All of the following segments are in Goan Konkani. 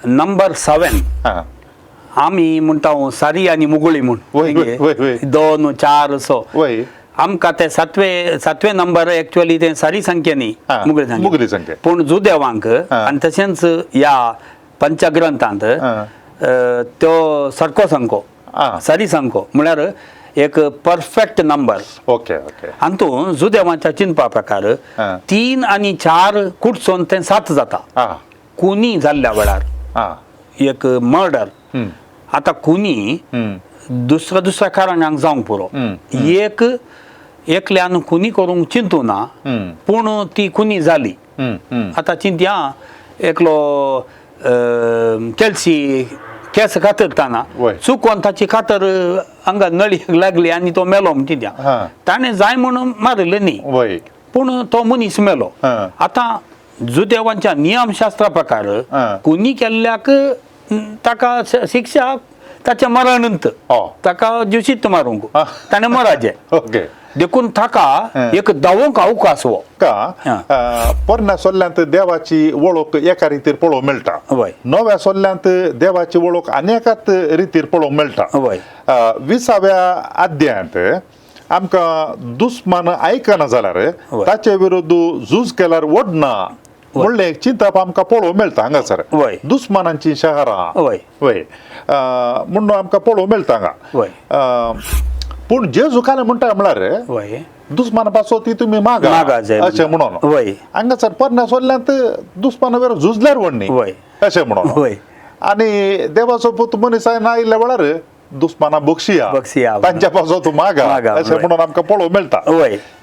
नंबर 7. आमी म्हणटा सारी आनी मुगुळी म्हूण. वय, वय, वय, वय. दोन चार सो. आमकां ते सातवे नंबर एक्चुअली ते सारी संख्या न्ही, मुगळी संख्या. मुगळी संख्या. पूण जुदेवांक आनी तशेंच ह्या पंचग्रंथांत त्यो सारको संको, सारी संको म्हळ्यार एक परफेक्ट नंबर. Okay okay. हातूंत जुदेवांच्या चिंतपा प्रकार 3 आनी 4 कुटसोन तें 7 जाता. कुनी जाल्ल्या वेळार एक मर्डर, आतां कुनी दुसऱ्या दुसऱ्या कारणांक जावंक पुरो. एक एकल्यान खुनी करूंक चिंतू ना, पूण ती खुनी जाली. आतां चिंतया, एकलो केलसी केंस कातरतना चुकोन ताची कातर हांगा नळयेक लागली आनी तो मेलो म्हण चिंतया. ताणें जाय म्हणून मारिल्लें न्ही, पूण तो मनीस मेलो. आतां जुदेवांच्या नियमशास्त्रा प्रकार खुनी केल्ल्याक ताका शिक्षा ताचें मरणंत, ताका ज्युशीत मारूंक, ताणें मराचें. देखून ताका एक दावोंक अवकाश हो का पोरण्या सोल्ल्यांत देवाची वळख एका रितीर पळोवंक मेळटा, नव्या सोल्ल्यांत देवाची वळख आनी एकाच रितीर पळोवंक मेळटा. 20व्या अध्यायांत आमकां दुस्मान आयकना जाल्यार ताचे विरुद्ध झूज केल्यार ओडना म्हणलें एक चिंतप आमकां पळोवंक मेळटा हांगासर. दुस्मानांची शहरां वय म्हणून आमकां पळोवंक मेळटा हांगा. पूण जेजू काल म्हणटा म्हळ्यार दुस्माना पासो ती तुमी मागा अशें म्हणून. हांगासर पोरण्या सोल्ल्यांत दुस्माना वेर झुजल्यार व्हडनी अशें म्हणून. आनी देवाचो पूत मनीस ना आयिल्ल्या वेळार दुस्माना बक्षिया, तांच्या पासो तूं मागा अशें म्हणून आमकां पळोवंक मेळटा.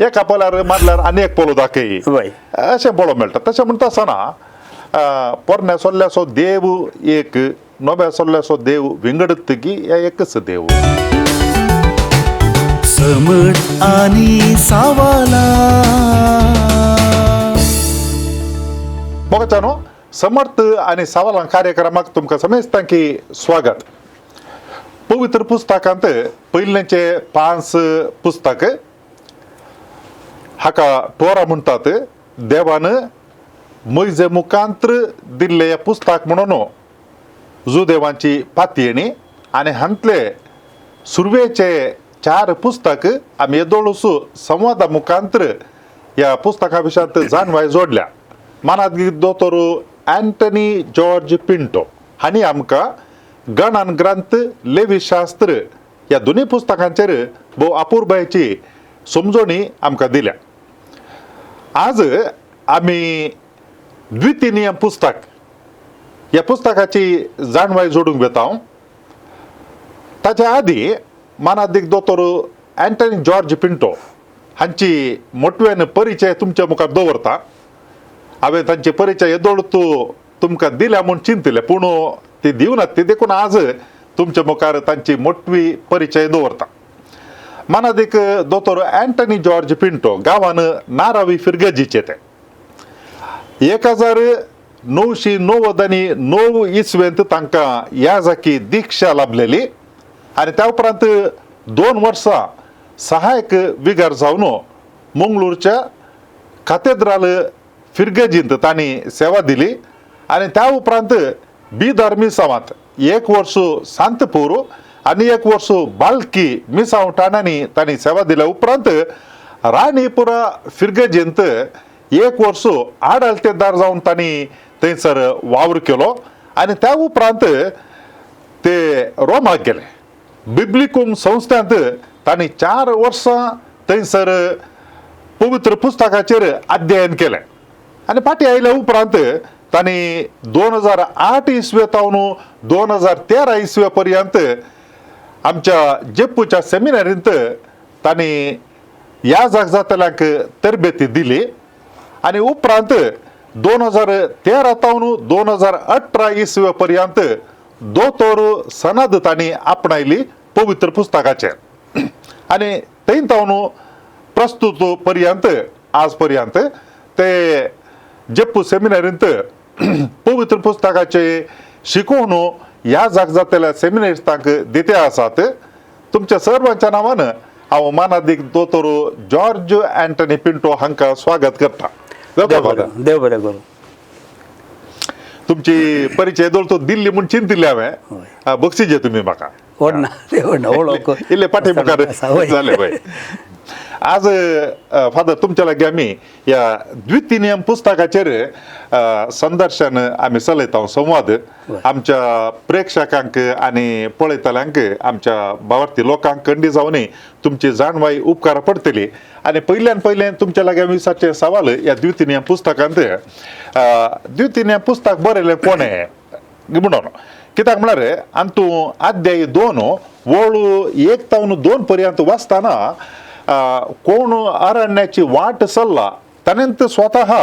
एका पोल्यार मारल्यार आनी एक पोलो दाखय अशें पळोवंक मेळटा. तशें म्हणटा आसतना पोरण्या सोल्ल्याचो देव एक, नव्या सोल्ल्याचो देव विंगडत की हे एकच देव. समट आनी सावाला. मोगाच्यानो, समर्थ आनी सवालां कार्यक्रमाक तुमकां समेस्तांकी स्वागत. पवित्र पुस्तकांत पयलेंचे 5 पुस्तक हाका टोरा म्हणटात. देवान मैजे मुखांत्र दिल्ले हे पुस्तक म्हणून जुदेवांची पातयेणी आनी हांतले सुरवेचे 4 पुस्तक आमी येदोळूस संवादा मुखांत्र ह्या पुस्तका विशयांत जाणवाय जोडल्या. मानादगी दोतोर अँटनी जॉर्ज पिंटो हांणी आमकां गणन ग्रंथ, लेवी शास्त्र ह्या दोनूय पुस्तकांचेर भोव अपुरबायेची समजणी आमकां दिल्या. आज आमी द्वितीय नियम पुस्तक ह्या पुस्तकाची जाणवाय जोडूंक वेता. ताच्या आदीं मानादीक दोतोर अँटनी जॉर्ज पिंटो हांची मोटव्यान परिचय तुमच्या मुखार दवरता. हांवें तांचे परिचय येदोळ तूं तुमकां दिल्या म्हूण चिंतलें, पूण ती दिवनात ती, देखून आज तुमच्या मुखार तांची मोटवी परिचय दवरता. मानादीक दोतोर अँटनी जॉर्ज पिंटो गांवान नारावी फिरगजीचे ते 1999 इसवेंत तांकां ह्या जाकी दीक्षा लाभलेली आनी त्या उपरांत 2 वर्सां सहायक विगार जावन मंगळूरच्या कातेद्राल फिरगजींत तांणी सेवा दिली आनी त्या उपरांत बिदार मिसांवांत 1 वर्स सांतपूर आनी 1 वर्स बालकी मिसांव ठाण्यांनी तांणी सेवा दिल्या उपरांत राणीपुरा फिरगजींत 1 वर्स आडलतेदार जावन तांणी थंयसर वावर केलो आनी त्या उपरांत ते रोमाक गेले. बिब्लिकूम संस्थांत तांणी 4 वर्सां थंयसर पवित्र पुस्तकाचेर अध्ययन केलें आनी फाटीं आयल्या उपरांत तांणी 2008 इसवे तावन 2013 इसवे पर्यंत आमच्या जेप्पूच्या सेमिनारींत तांणी ह्या जाग जातल्यांक तरबेती दिली आनी उपरांत 2013 तावन 2018 इसवे पर्यंत दोतोर सनद तांणी आपणायली पवित्र पुस्तकाचेर आनी थंय तावन प्रस्तुत पर्यंत आज पर्यंत ते जेप्पू सेमिनारींत पवित्र पुस्तकाचे शिकोवन ह्या जाग जातल्या सेमिनारिस्तांक दिते आसात. तुमच्या सर्वांच्या नांवान हांव मानादीक दोतोर जॉर्ज अँटनी पिंटो हांकां स्वागत करता. देव बरें करूं. तुमची परिचय दवरतो दिल्ली म्हूण चिंतिल्ली हांवें, बक्षीस तुमी म्हाका. व्हडना व्हडना वळख इल्ले पाठी मुखार जाले. पळय, आज फादर तुमच्या लागीं आमी ह्या द्वितीय नियम पुस्तकाचेर संदर्शन आमी चलयता, संवाद आमच्या प्रेक्षकांक आनी पळयतल्यांक, आमच्या भावार्थी लोकांक कंडी जावनय तुमची जाणवाय उपकारा पडटली. आनी पयल्यान पयलें तुमच्या लागीं आमी विचारचें सवाल ह्या द्वितीय नियम पुस्तकांत, द्वितीय नियम पुस्तक बरयलें कोणें म्हणून, कित्याक म्हळ्यार आनी तूं अध्याय 2 वळ 1 तावन 2 पर्यंत वाचतना कोण अरण्याची वाट चल्ला ताणें स्वतः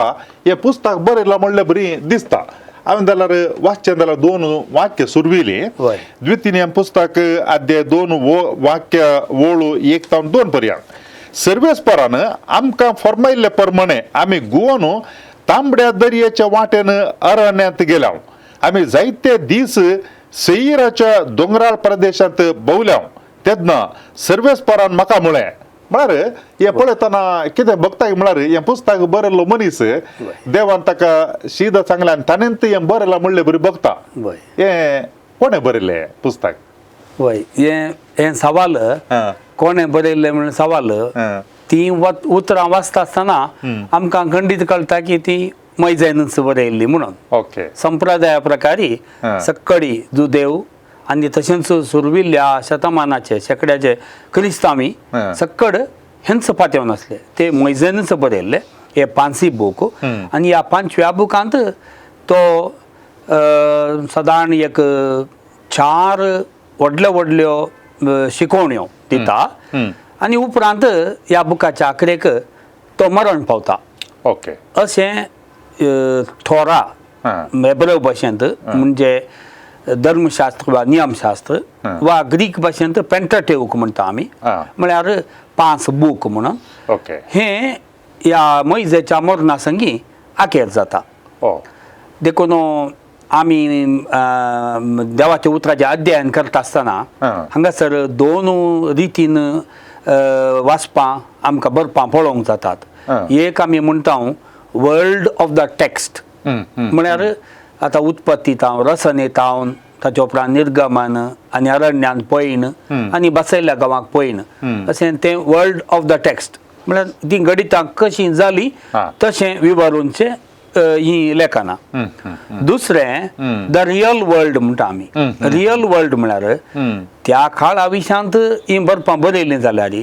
हें पुस्तक बरयलां म्हणलें बरी दिसता. हांवें जाल्यार वाचचें जाल्यार 2 वाक्य सुरवेली. द्वितीय नियम पुस्तक अध्याय 2 वाक्य वळ 1 तावन 2 पर्यंत, सर्वेस्परान आमकां फर्मायल्ले प्रमाणे आमी गोवन तांबड्या दर्याच्या वाटेन अरण्यांत गेल्या, आमी जायते दीस सेईराच्या दोंगराळ प्रदेशांत भोंवल्या, तेन्ना सर्वेस्परान म्हाका म्हळें. म्हळ्यार हें पळयतना कितें बघता म्हळ्यार हें पुस्तक बरयल्लो मनीस देवान ताका शीद सांगलें आनी ताणें हें बरयलां म्हणलें बरी बघता. हें कोणें बरयलें पुस्तक? वय, हें हें सवाल कोणें बरयल्लें म्हणून सवाल, ती उतरां वाचता आसतना आमकां खंडीत कळटा की ती मैजैनूच बरयल्ली म्हणून. ओके. संप्रदाया प्रकारी सक्कडी जुदेव आनी तशेंच सुरविल्ल्या शतमानाचे शेंकड्याचे क्रिस्तांवी सक्कड हेंच पातेवन आसले, ते मैजैनूच बरयल्ले हे पांसी बूक. आनी ह्या पांचव्या बुकांत तो सदांच एक 4 व्हडल्यो व्हडल्यो शिकोवण्यो दिता आनी उपरांत ह्या बुकाच्या आखरेक तो मरण पावता. ओके. अशें थोरा हेब्रेव भाशेंत म्हणजे धर्मशास्त्र वा नियमशास्त्र वा ग्रीक भाशेंत पेंटाटेवक म्हणटा आमी, म्हळ्यार 5 बूक म्हणून. ओके. हें ह्या मैजेच्या मरणा संगी आखेर जाता. देखून आमी देवाच्या उतराचें अध्ययन करता आसतना हांगासर 2 रितीन वाचपां आमकां बरपां पळोवंक जातात. एक आमी म्हणटा वर्ल्ड ऑफ the text, म्हळ्यार आतां उत्पत्ती तावन रसने तावन ताच्या उपरांत निर्गमन आनी अरण्यान पयण आनी बसयल्ल्या गांवाक पयण, अशें तें वर्ल्ड ऑफ the text म्हळ्यार तीं गणितां कशीं जालीं तशें विवरूनचें हीं लेखनां. दुसरें the real world म्हणटा आमी. रियल वर्ल्ड म्हळ्यार त्या काळा विशांत हीं बरपां बरयलीं जाल्यार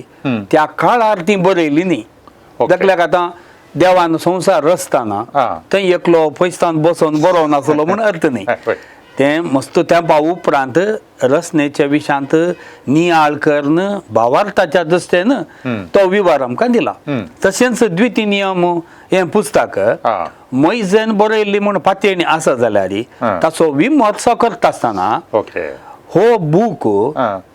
त्या काळार तीं बरयलीं न्ही. देखल्याक आतां देवान संवसार रचतना थंय एकलो पयसान बसोन बरोवन आसलो म्हूण अर्थ न्ही, तें मस्त तेंपा उपरांत रचनेच्या विशांत नियाळ करून भावार्थाच्या दृश्टेन तो विवर आमकां दिला. तशेंच द्वितीय नियम हें पुस्तक मैजेन बरयल्ली म्हूण पातयेणी आसा जाल्यार ताचो विमर्सो करता आसतना हो बूक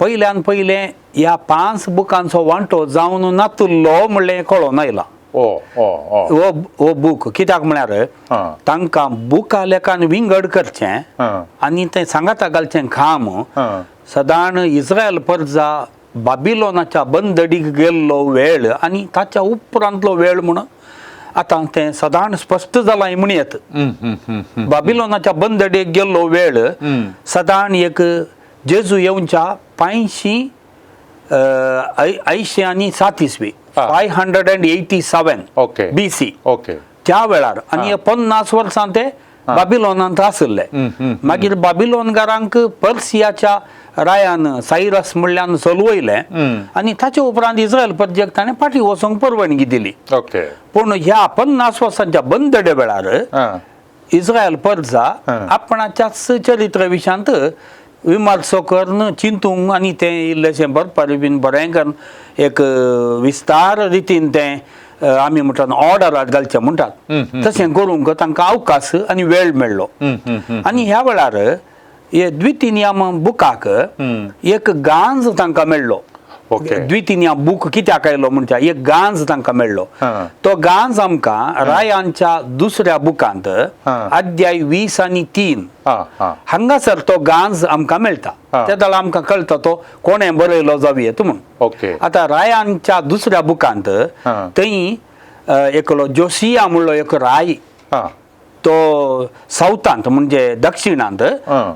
पयल्यान पयलें ह्या 5 बुकांचो वांटो जावन नातुल्लो म्हणलें कळोन आयला. हो बूक कित्याक म्हळ्यार तांकां बुका लेखान विंगड करचें आनी तें सांगाता घालचें काम सदांच इस्रायल परजा बाबिलोनाच्या बंदडीक गेल्लो वेळ आनी ताच्या उपरांतलो वेळ म्हणून आतां तें सदांच स्पश्ट जालां म्हण येत. बाबिलोनाच्या बंदडीक गेल्लो वेळ सदांच एक जेजू येवच्या 587 आनी 7 इसवी, 587 BC त्या वेळार आनी 50 वर्सां ते बाबिलोनांत आशिल्ले. मागीर बाबिलोनकारांक पर्सियाच्या रायान सायरस म्हणल्यान चलवयलें आनी ताचे उपरांत इस्रायल परजेक ताणें फाटीं वचूंक परवानगी दिली. पूण ह्या 50 वर्सांच्या बंदडे वेळार इस्रायल परजा आपणाच्याच चरित्र विशांत विमर्सो करून चिंतूंक आनी तें इल्लेशें बरपार बीन बरें करून एक विस्तार रितीन तें आमी म्हणटात ऑर्डरात घालचें म्हणटात तशें करूंक तांकां अवकाश आनी वेळ मेळ्ळो. आनी ह्या वेळार हे द्वितीय नियम बुकाक एक गांज तांकां मेळ्ळो. द्वितीय नियम बूक कित्याक आयलो म्हणटा एक गांज तांकां मेळ्ळो. तो गांज आमकां रायांच्या दुसऱ्या बुकांत अध्याय 20 आनी 3 हांगासर तो गांज आमकां मेळटा. त्या जाल्यार आमकां कळटा तो कोणें बरयलो जावं म्हूण. आतां रायांच्या दुसऱ्या बुकांत थंय एकलो जोसिया म्हणलो एक राय तो सावथांत म्हणजे दक्षिणांत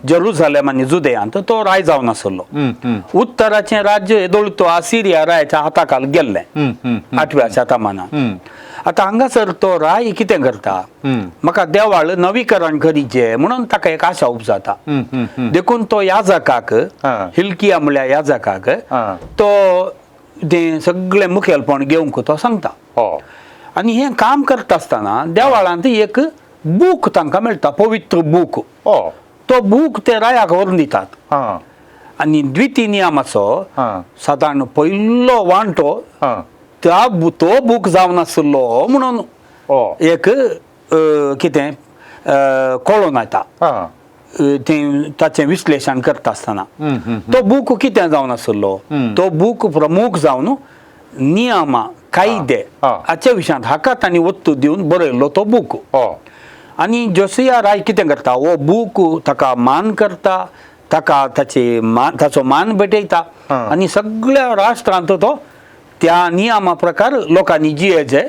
जेरुजालेम आनी जुदयांत तो राय जावन आसलो. उत्तराचें राज्य येदोळ तो आसिरिया रायाच्या हाताखाल गेल्लें 8व्या शतमानात. आतां हांगासर तो राय कितें करता, म्हाका देवाळ नवीकरण करीचें म्हणून ताका एक आशा उपजाता. देखून तो याजकाक, हिल्किया म्हणल्यार याजकाक तो तें सगळें मुखेलपण घेवंक तो सांगता. आनी हें काम करता आसतना देवाळांत एक बूक तांकां मेळटा, पवित्र बूक. तो बूक ते रायाक व्हरून दितात. आनी द्वितीय नियमाचो सादारण पयलो वांटो त्या तो बूक जावन आसलो म्हणून एक कितें कळोन येता तें ताचें विश्लेशण करता आसतना. तो बूक कितें जावन आसलो, तो बूक प्रमुख जावन नियमा कायदे हाच्या विशयांत हाका तांणी वत्तू दिवन बरयल्लो तो बूक. आनी जोसिया राय कितें करता, हो बूक ताका मान करता, ताका ताची मान ताचो मान भेटयता आनी सगळ्या राष्ट्रांत तो त्या नियमा प्रकार लोकांनी जियेचे,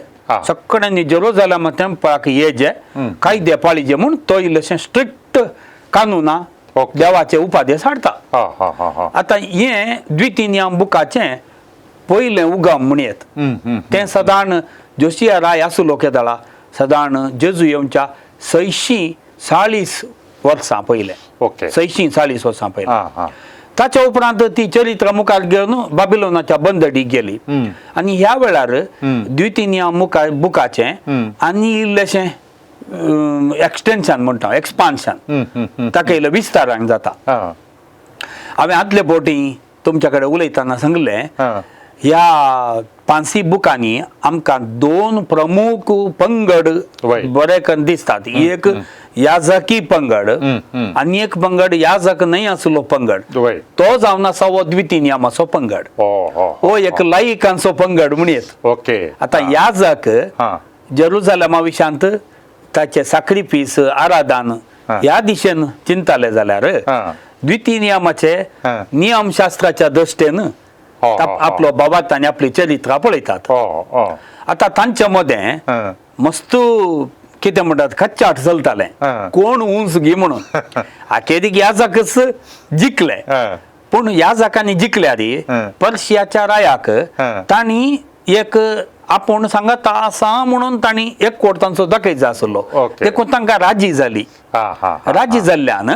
सगळ्यांनी जेरुजालेमा तेंपाक येजे, कायदे पाळीजे म्हूण तो इल्लेशें स्ट्रिक्ट कानुना देवाचे उपादेश हाडटा. आतां हें द्वितीय नियम बुकाचें पयलें उगम म्हणयेत. तें सदाण जोशिया राय आसलो केदळा सदाण जेजू येवच्या 640 वर्सां पयलें, 640 वर्सां पयलें. ताच्या उपरांत ती चरित्र मुखार घेवन बाबिलोनाच्या बंदडीक गेली. आनी ह्या वेळार द्वितीय नियम मुखार बुकाचें आनी इल्लेशें एक्सटेन्शन म्हणटा, एक्सपान्शन, ताका इल्लें विस्तारान जाता. हांवें आदले बोटी तुमच्या कडेन उलयतना सांगलें, ह्या पांसी बुकांनी आमकां दोन प्रमुख पंगड बरे करून दिसतात. एक याजकी पंगड आनी एक पंगड याजक न्हय आसलो पंगड, तो जावन आसा हो द्वितीय नियमाचो पंगड, हो एक लायिकांचो पंगड म्हणयेत. आतां याजक जेरुजालेमा विशयांत ताचे साक्रिफीस आराधन ह्या दिशेन चिंताले जाल्यार द्वितीय नियमाचे नियमशास्त्राच्या दृश्टेन आपलो बाबात आनी आपली चरित्रां पळयतात. आतां तांच्या मदें मस्त कितें म्हणटात खच्चाट चलतालें, कोण उंच घे म्हणून. अखेरीक याजकच जिखले, पूण याजकांनी जिखल्यार पर्शियाच्या रायाक तांणी एक आपूण सांगता आसा म्हणून तांणी एक कोट तांचो दाखयचो आसलो, देखून तांकां राजी जाली. राजी जाल्ल्यान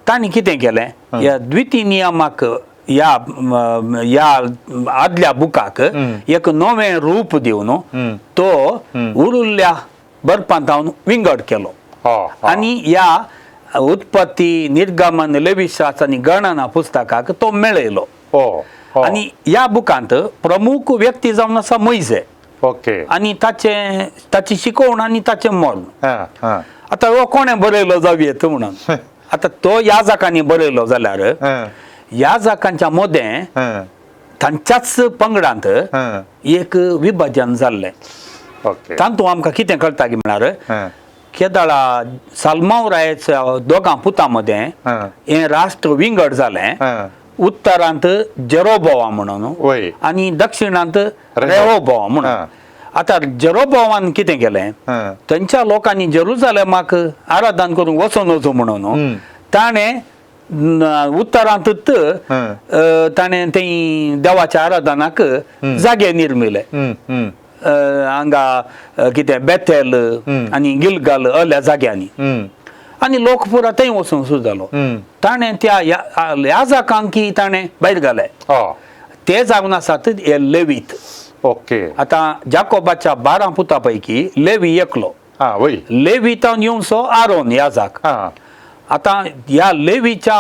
तांणी कितें केलें, ह्या द्वितीय नियमाक ह्या ह्या आदल्या बुकाक एक नवें रूप दिवन तो उरिल्ल्या बरपांत हांव विंगड केलो. आनी ह्या उत्पत्ती, निर्गमन, लेविशास्त्र आनी गणना पुस्तकाक तो मेळयलो. आनी ह्या बुकांत प्रमुख व्यक्ती जावन आसा मोयजे आनी ताचें ताची शिकवण आनी ताचें मर्ण. आतां हो कोणें बरयलो जावयेत म्हणून आतां तो याजकांनी बरयलो जाल्यार याजकांच्या मदें तांच्याच पंगडांत एक विभाजन जाल्लें. तातूंत आमकां कितें कळटा की म्हळ्यार केदळा साल्मांव रायाच्या दोगां पुतां मदें हें राष्ट्र विंगड जालें. उत्तरांत जेरोबोवा म्हणून आनी दक्षिणांत रेहोबोवा म्हणून. आतां जेरोबोवान कितें केलें, थंयच्या लोकांनी जेरुजालेमाक आराधन करूंक वचोन वचूं म्हणून ताणें उत्तरांतूच ताणें थंय देवाच्या आराधनाक जागे निर्मिले. हांगा कितें बेथेल आनी गिलगाल असल्या जाग्यांनी, आनी लोक पुरा थंय वचूंक सुरू जालो. ताणें त्या याजकांकी ताणें भायर घाले, ते जावन आसात हे लेवीत. आतां जाकोबाच्या 12 पुतां पैकी लेवी एकलो, लेवीतान येवचो आरोन याजक. आतां ह्या लेवीच्या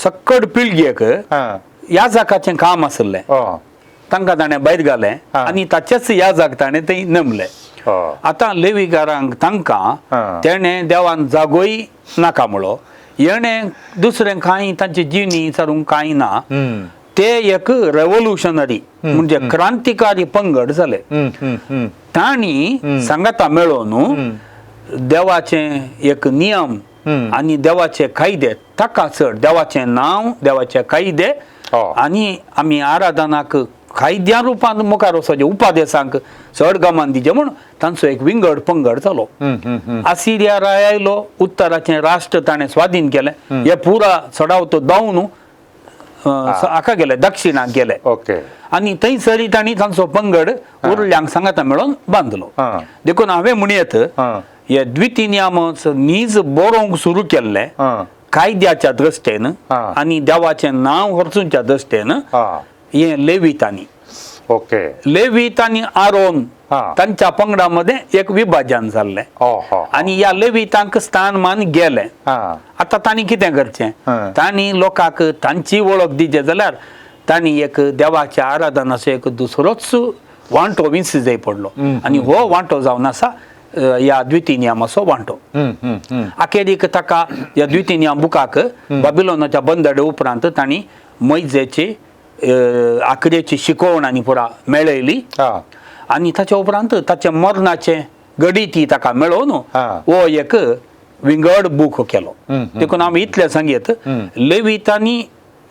सक्कड पिळगेक याजकाचें काम आसलें, तांकां ताणें भायर घालें आनी ताचेच याजक ताणें थंय नेमले. आतां लेवीकारांक तांकां तेणें देवान जागोय नाका म्हणलो, हेणें दुसरें कांय तांची जिणी विचारूंक कांय ना. ते एक रेवोल्युशनरी म्हणजे क्रांतिकारी पंगड जाले. तांणी सांगाता मेळोवन देवाचें एक नियम आनी देवाचे कायदे ताका चड देवाचें नांव, देवाचे कायदे आनी आमी आराधनाक कायद्या रुपान मुखार वचपाचें, उपादेसांक चड गमान दिचें म्हूण तांचो एक विंगड पंगड जालो. आसिरिया राय आयलो, उत्तराचें राष्ट्र ताणें स्वाधीन केलें. हे पुरा चडावतो दावन हाका गेले, दक्षिणाक गेले. ओके. आनी थंयसरी तांणी तांचो पंगड उरल्यांक सांगाता मेळोवन बांदलो. देखून हांवें म्हणयत हे द्वितीय नीज बरोवंक सुरू केल्लें कायद्याच्या दृश्टेन आनी देवाचें नांव व्हरचुच्या दृश्टेन हे लेवितांनी. ओके. लेवीत आनी आरोन तांच्या पंगडा मध्ये एक विभाजन जाल्लें आनी ह्या लेवितांक स्थान मान गेलें. आतां तांणी कितें करचें, तांणी लोकांक तांची वळख दिवचे जाल्यार तांणी एक देवाच्या आराधनाचो एक दुसरोच वांटो विंच जाय पडलो आनी हो वांटो जावन आसा ह्या द्वितीय नियमाचो वांटो. अखेरीक ताका ह्या द्वितीय नियम बुकाक बाबिलोनाच्या बंदडे उपरांत तांणी मैजेची आखरेची शिकवण आनी पुरा मेळयली आनी ताच्या उपरांत ताचे मरणाचे गणिती ताका मेळोवन हो एक विंगड बूक केलो. देखून आमी इतलें सांगयत, लेवितांनी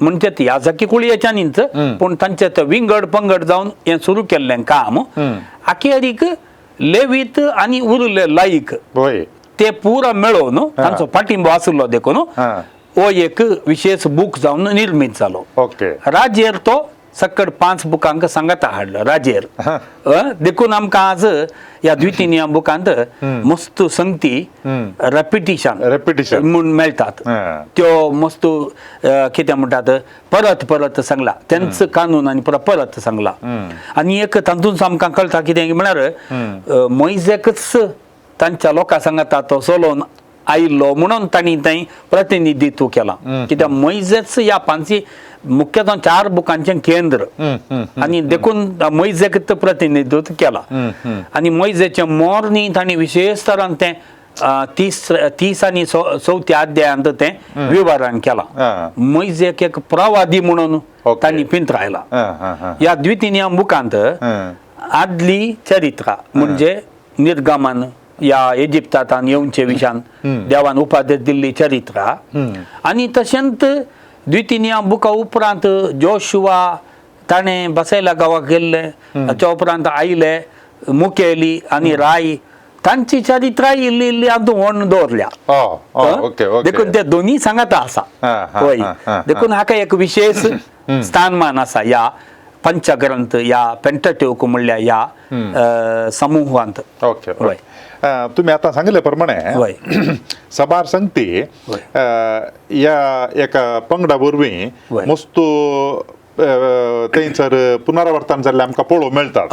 म्हणजे याजकी कुळयेच्यानीच पूण तांचे ते विंगड पंगड जावन हें सुरू केल्लें काम अखेरीक लेवीत आनी उरिल्ले लायक ते पुरा मेळोवन तांचो पाठिंबो आशिल्लो देखून हो एक विशेष बूक जावन निर्मीत जालो. ओके. राजेर तो सकट 5 बुकांक सांगाता हाडलो राजेर. देखून आमकां आज ह्या द्वितीय नियम बुकांत मस्त संगती रेपिटिशन रेपिटिशन म्हूण मेळटात. त्यो मस्त कितें म्हणटात परत परत सांगला तेंच कानून आनी परत परत सांगला. आनी एक तातूंत आमकां कळटा कितें म्हळ्यार मोयजेकच तांच्या लोकां सांगाता तो चलोवन आयिल्लो म्हणून तांणी थंय प्रतिनिधित्व केलां. कित्याक मोयजेच ह्या पांची मुख्यतः 4 बुकांचें केंद्र आनी देखून मोयजेक प्रतिनिधित्व केलां. आनी मोयजेचें मोरनी तांणी विशेष तरान तें 30 आनी 4 अध्यायांत तें विवरण केलां. मोयजेक एक प्रवादी म्हणून तांणी पिंत्रायला. ह्या द्वितीय नियम बुकांत आदली चरित्रा म्हणजे निर्गमन या इजिप्तांत येवचे विशान देवान उपादेश दिल्ली चरित्रा आनी तशेंच द्वितीय नियम बुका उपरांत जोशुआ ताणें बसयला गांवाक गेल्ले, ताच्या उपरांत आयले मुखेली आनी राय तांची चरित्रा इल्ली इल्ली हातूंत व्हण दवरल्या. देखून ते दोनूय सांगाता आसा. हय, देखून हाका एक विशेष स्थानमान आसा ह्या पंचग्रंथ या पेंटाट्यूक म्हणल्यार ह्या समूहांत. ओके. तुम्ही आता सांगितले प्रमाणे सबार संगती या एका पंगडा वरवीं मस्त थंयसर पुनरावर्तन जाल्लें आमकां पळोवंक मेळटा.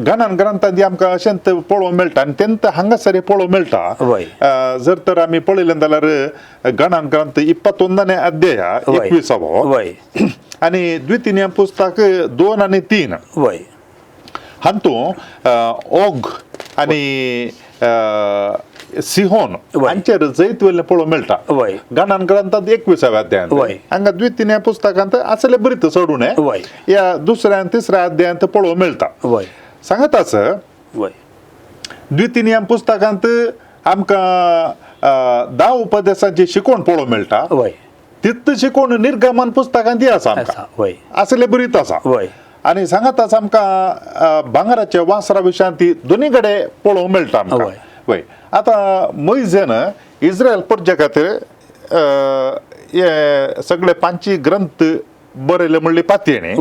गणान ग्रंथांत आमकां अशेंच पळोवंक मेळटा आनी तेंत हांगासर पळोवंक मेळटा. जर तर आमी पळयलें जाल्यार गणान ग्रंथ 21 अध्याय 21 आनी द्वितीय नियम पुस्तक 2 आनी 3 हातूंत ओग आनी सिहोन हांचेर जैत वयलें पळोवंक मेळटा. गणान ग्रंथांत 21व्या अध्यायांत, हांगा द्वितीय नियम पुस्तकांत आसले बरीत चडून ह्या दुसऱ्या आनी तिसऱ्या अध्यायांत पळोवंक मेळटा. सांगताच द्वितीय नियम पुस्तकांत आमकां 10 उपदेशांची शिकवण पळोवंक मेळटा. तित शिकवण निर्गमन पुस्तकांत आसा आमकां आसले बरीत आसा. आनी सांगताच आमकां भांगराच्या वासरा विशयांत ती दोनी कडेन पळोवंक मेळटा आमकां. वय, आतां मोयजेन इस्रायल परजे खातीर हे सगळे 5 ग्रंथ बरयले म्हणली पातयेणी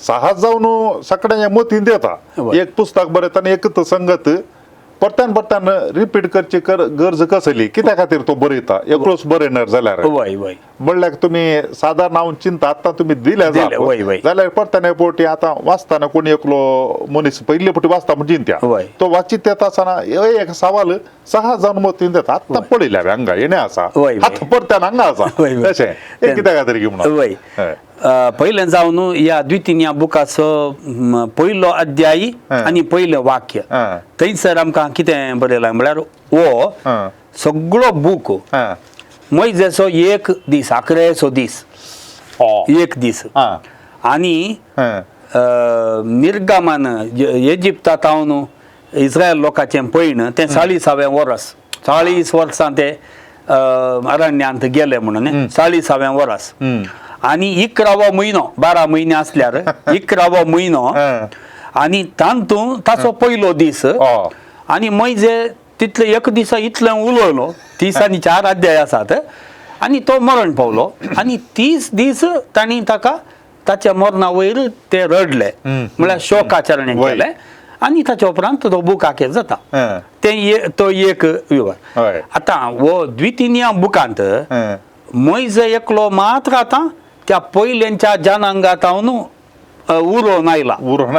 सहज जावन सगळ्यांच्या मतींत येता. एक पुस्तक बरयतना एकच संगत परत्यान परत्यान रिपीट करची गरज कसली, कित्या खातीर तो बरयता एकलोच बरयणार जाल्यार म्हणल्यार तुमी सादारण हांव चिंता आतां तुमी दिल्या जाल्यार परत्यान एक फावटी आतां वाचतना कोणी एकलो मनीस पयले फावटी वाचता म्हण चिंत्या तो वाचीत येता आसतना एक सवाल सहज जावन मतींत येता. आतां पळयल्या हांवें हांगा हेणें आसा, आतां परत्यान हांगा आसा, तशें हें कित्या खातीर म्हणून पयलें जावन ह्या द्वितीय बुकाचो पयलो अध्याय आनी पयलें वाक्य थंयसर आमकां कितें बरयलां म्हळ्यार हो सगळो बूक मोयजेचो एक दीस, आकरेचो दीस, एक दीस आनी निर्गमन इजिप्तांत इस्रायल लोकांचें पयण तें 40व्या वर्स, 40 वर्सां ते अरण्यांत गेले म्हणून 40व्या वर्स आनी 11वो म्हयनो, 12 म्हयने आसल्यार 11वो म्हयनो आनी तातूंत ताचो पयलो दीस आनी मयजे तितले एक दिसा इतलें उलयलो 30 आनी 4 अध्याय आसात आनी तो मरण पावलो आनी 30 दीस तांणी ताका ताच्या मरणा वयर ते रडले म्हळ्यार शोकाचरण केलें आनी ताच्या उपरांत तो बुकाकेर जाता. ते तो एक विवर. आतां हो द्वितीय बुकांत मयजे एकलो मात्र आतां त्या पयल्यांच्या जनांगांत उरोवन आयला. उरोवन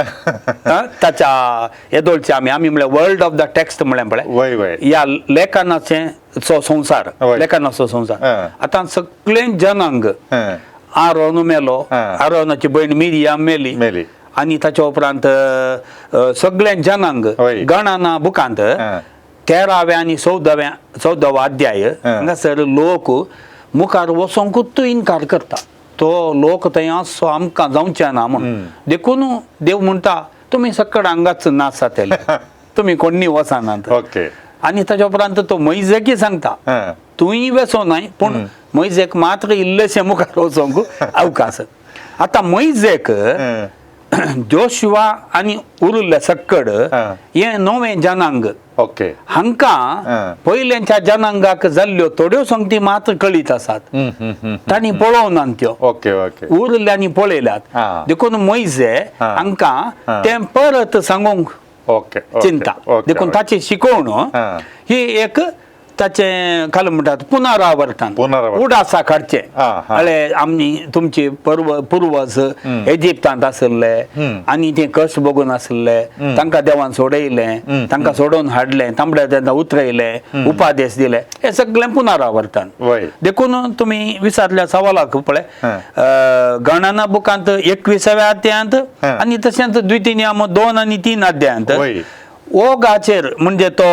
ताच्या येदोळचे आमी आमी म्हळ्यार वर्ल्ड ऑफ the text म्हळ्यार पळय ह्या लेखनाचे संवसार, लेखनाचो संवसार. आतां सगळें जनांग आरोन मेलो, आरोनाची भयण मिरियाम मेली आनी ताच्या उपरांत सगळें जनांग गणना बुकांत 13व्या आनी 14व्या अध्याय हांगासर लोक मुखार वचोंकूच इनकार करता. तो लोक थंय असो आमकां जावचें ना म्हूण देखून देव म्हणटा तुमी सकड हांगाच नाच जातले, तुमी कोण्णी वचनात. आनी ताच्या उपरांत तो मैजेकी सांगता तूंय वेसो नाय पूण मैजेक मात्र इल्लेशें मुखार वचोंक अवकाश. आतां मैजेक जोशुआ आनी उरिल्ले सक्कड हें नवें जनांग हांकां पयल्यांच्या जनांगाक जाल्ल्यो थोड्यो संगती मात्र कळीत आसात, तांणी पळोवना त्यो, उरिल्ल्यांनी पळयल्यात. देखून मैजे हांकां तें परत सांगूंक चिंता. देखून ताची शिकवण ही एक ताचें खाल म्हणटात पुनरावर्तन, उडासा काडचें. अळे आमी तुमचे पुर्वज इजिप्तांत आशिल्ले आनी ते कश्ट बघून आशिल्ले, तांकां देवान सोडयलें, तांकां सोडोवन हाडलें, तांबड्या तेन्ना उतरयलें, उपादेश दिले, हें सगळें पुनरावर्तन. देखून तुमी विचारल्या सवालाक पळय गणना बुकांत 21व्या अध्यायांत आनी तशेंच द्वितीय 2 आनी 3 अध्यायांत ओगाचेर म्हणजे तो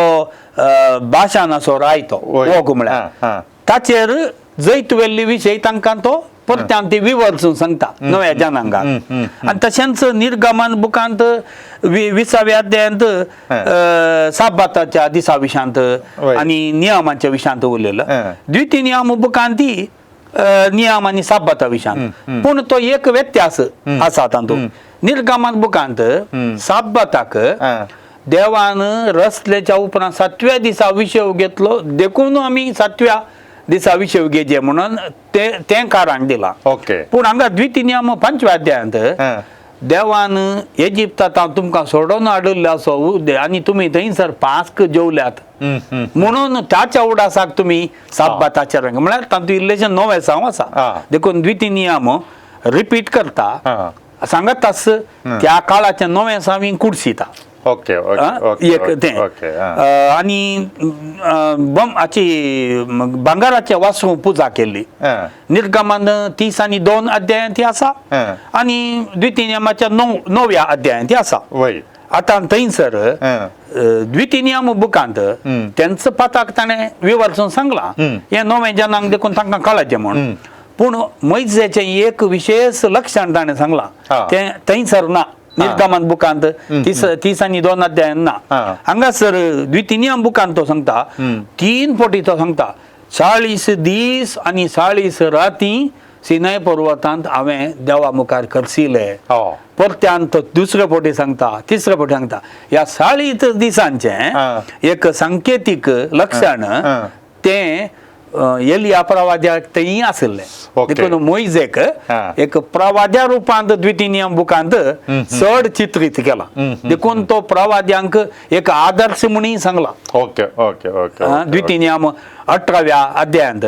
भाशणाचो रायतो ओग म्हळ्यार ताचेर जैत वेल्ली विशय तांकां तो परत्यान ती विवरसून सांगता नव्या जनांगाक. आनी तशेंच निर्गमन बुकांत 20व्या अध्यायांत साबाताच्या दिसा विशांत आनी नियमांच्या विशांत उरलेलो. द्वितीय नियम बुकांत ती नियम आनी साबाता विशांत, पूण तो एक व्यत्यास आसा तातूंत. निर्गमन बुकांत साबाताक देवान रसलेच्या उपरांत 7व्या दिसा विशय घेतलो, देखून आमी 7व्या दिसा विशय घेजे म्हणून तें कारण दिलां. पूण हांगा द्वितीय नियम 5व्या अध्यायांत देवान इजिप्तांत तुमकां सोडोवन हाडिल्लो असो आनी तुमी थंयसर पास्क जेवल्यात म्हणून ताच्या उडासाक तुमी साबाताचे रंग म्हळ्यार तातूंत इल्लेशें नवें साव आसा. देखून द्वितीय नियम रिपीट करता, सांगत आस त्या काळाचें नवें सावी कुडसिता. एक तें आनी हाची भांगराच्या वासू पुजा केल्ली निर्गमन 30 आनी 2 अध्यायांत ती आसा आनी द्वितीय नियमाच्या 9व्या अध्यायांत ती आसा. आतां थंयसर द्वितीय नियम बुकांत तेंच पाताक ताणें विवरसून सांगलां हें नवें जनांक देखून तांकां कळचें म्हूण, पूण मैजेचें एक विशेश लक्षण ताणें सांगलां तें थंयसर ना. निर्गमन बुकांत 30 आनी 2 अध्यायान ना. हांगासर द्वितीय नियम बुकांत तो सांगता 3 पटी तो सांगता 40 दीस आनी 40 राती सिनाय पर्वतांत हांवें देवा मुखार खर्चिले. परत्यान तो दुसरे पटी सांगता, तिसरे पटी सांगता ह्या 40 दिसांचें एक सांकेतीक लक्षण तें एलिया प्रवाद्याक तेय आशिल्लें. देखून मोयजेक एक प्रवाद्या रुपांत द्वितीय नियम बुकांत चड चित्रीत केला, देखून तो प्रवाद्यांक एक आदर्श म्हणून सांगला. द्वितीय नियम 18व्या अध्यायांत